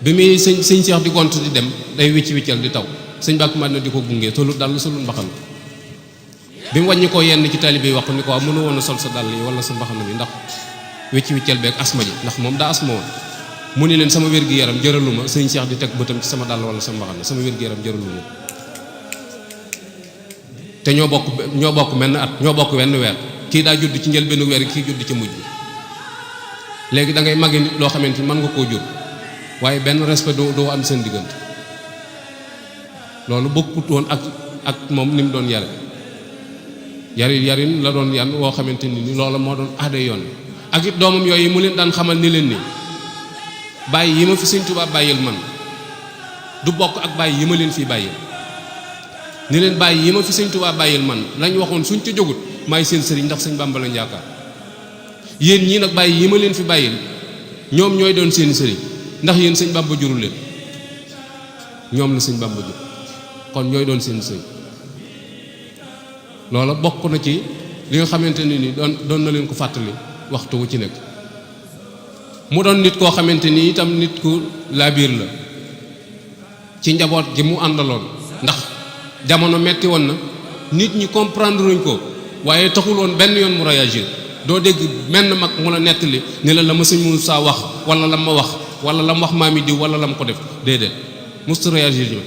bi muy sëñ Cheikh di gont di dem day wiccal di taw sëñ Mbàkke Madina di ko gunge solul dal solul mbaxana bi mu wàññi ko yenn ci taalibe yi wax ni ko waaw mënu woon a sol sa dàll yi wala sa mbaxana bi ndax wiccal beeg asma ji ndax moom daa asma woon mu ni leen sama wér-gi-yaram jëraluma sëñ Cheikh di teg bëtam ci sama dàll wala sa mbaxana sama wér-gi-yaram jëraluma te ñoo bokk menn at ñoo bokk wenn weer kii daa judd ci njëlbéenu weer kii judd ci mujj bi léegi da ngay màggi nit loo xamante ni mën nga koo jur waaye benn respect doo am seen diggante loolu bokkut woon ak moom ni mu doon yare yarin la doon yan woo xamante ni loola moo doon aada yoon ak it doomam yooyu mu leen daan xamal ni leen ni bàyyi yi ma fi sëñ Tuubaa bàyyil man du bokk ak bàyyi yi ma leen fii bàyyil ni leen bàyyi yi ma fi sëñ Tuubaa bàyyil man lañ waxoon suñ ca jógut maay seen sëriñ ndax sëñ Bàmba lañ yaakaar yéen ñii nag bàyyi yi ma leen fi bàyyil ñoom ñooy doon seen sëriñ ndax yéen sëñ Bàmba jurul leen ñoom la sëñ Bàmba jur kon ñooy doon seen sëriñ loola bokk na ci li nga xamante ni doon na leen ko fàttali waxtu wu ci nekk mu doon nit koo xamante ni itam nit ku laabiir la ci njaboot gi mu àndaloon ndax jamono metti woon na nit ñi comprendre luñ ko waaye taxul woon benn yoon mu réagir doo dégg menn mag mu la nettali ni la ma sëñ Moussa wax wala la ma wax wala la mu wax maami diw wala la mu ko def déedéet musta réagir ji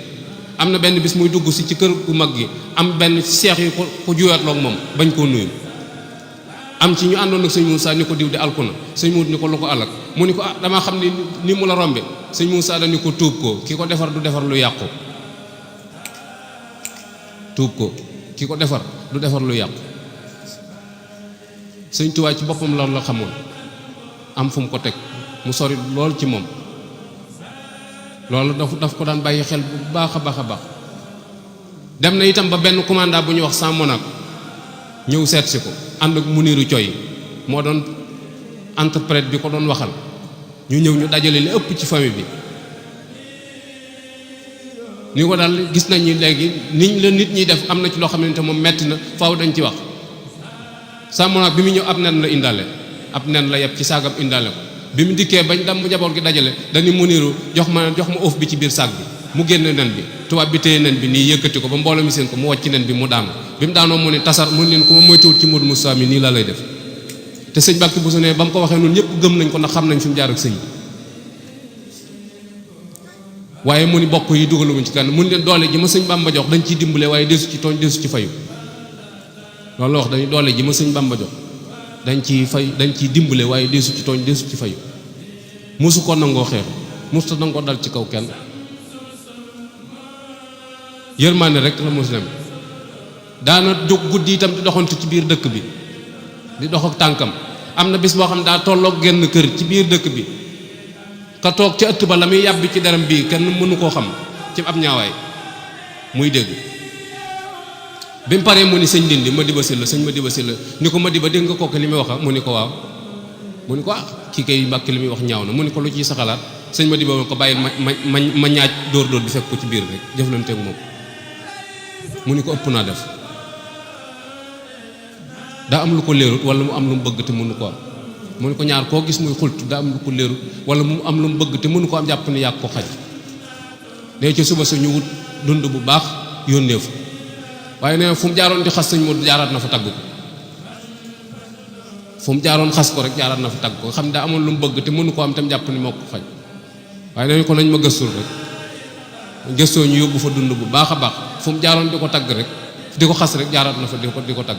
am na benn bis muy dugg si ci kër gu mag gi am benn seex yi ko juyaatloog moom bañ koo nuyu am ci ñu àndoon ak sëñ Moussa ni ko diw di alku na sëñ Moussa ni ko lu ko alak mu ni ko damaa xam ni mu la rombe sëñ Moussa dañu ko tuub ko ki ko defar du defar lu yàqu tuub ko ki ko defar du defar lu yàqu sëñ Tuubaa ci boppam loolu la xamoon am fu mu ko teg mu sori lool ci moom loolu daf ko daan bàyyi xel bu baax a baax a baax dem na itam ba benn commandant bu ñuy wax Sam Monaco ñëw seet si ko ànd ak Muniru Coy moo doon interprète bi ko doon waxal ñu ñëw ñu dajale li ëpp ci famille bi ni ko daal gis nañ ni léegi niñ la nit ñi def am na ci loo xamante moom metti na faaw dañ ci wax Sam Monaco bi mu ñëw ab nen la indaale ab nen la yeb ci saagam indaale ko bi mu dikkee bañ dam bu njaboot gi dajale dañu Muniru jox ma óof bi ci biir saag bi mu génn nen bi tubaab bi téye nen bi nii yëkkati ko ba mbooloo mi seen ko mu wàcc nen bi mu daanu bi mu daanoo mu ne tasar mu leen ko ma moytuwut ci Modou Moussa mi nii la lay def te sëñ Mbàkke Buso ne ba mu ko waxee noonu ñëpp gëm nañ ko ndax xam nañ fi mu jaar ak sëñ bi waaye mu ni bokk yi dugaluñu ci kenn mu ni leen doole ji ma sëñ Bàmba jox dañ ciy dimbale waaye desu ci tooñ desu ci fayu loolu la wax dañu doole ji ma sëñ Bàmba jox dañ ciy dimbale waaye desu ci tooñ desu ci fayu mosu ko nangoo xeex mosu nangoo dal ci kaw kenn yërmaane rek la mos dem daana jóg guddi itam di doxantu ci biir dëkk bi di dox ak tànkam am na bis boo xam daa tolloog genn kër ci biir dëkk bi ka toog ci ëtt ba la muy yàbbi ci deram bii kenn mënu koo xam ci ab ñaawaay muy dégg bi mu paree mu ni sëñ Ndindi Madiba Sylla sëñ Madiba Sylla ni ko Madiba dégg nga kooku li muy wax mu ni ko waaw mu ni ko kii kay Mbàkke li muy wax ñaaw na mu ni ko lu ciy sa xalaat sëñ Madiba ko bàyyil ma ñaaj dóor bi fekk ko ci biir rek jëflante ak moom mu ni ko ëpp naa def daa am lu ko leerut wala mu am lu mu bëgg te mënu ko am mu ni ko ñaar koo gis muy xultu daa am lu ko leerut wala mu am lu mu bëgg te mënu ko am jàpp ni yàgg ko xaj léegi ci suba sa ñu wut dund bu baax yónnee fa waaye nee fu mu jaaroon di xas sëñ Modou jaaraat na fa tagg ko fu mu jaaroon xas ko rek jaaraat na fa tagg ko nga xam ne daa amoon lu mu bëgg te mënu ko am tam jàpp ni moo ko xaj waaye dañu ko nañ ma gëstul rek gëstoo ñu yóbbu fa dund bu baax a baax fu mu jaaroon di ko tagg rek di ko xas rek jaaraat na fa di ko tagg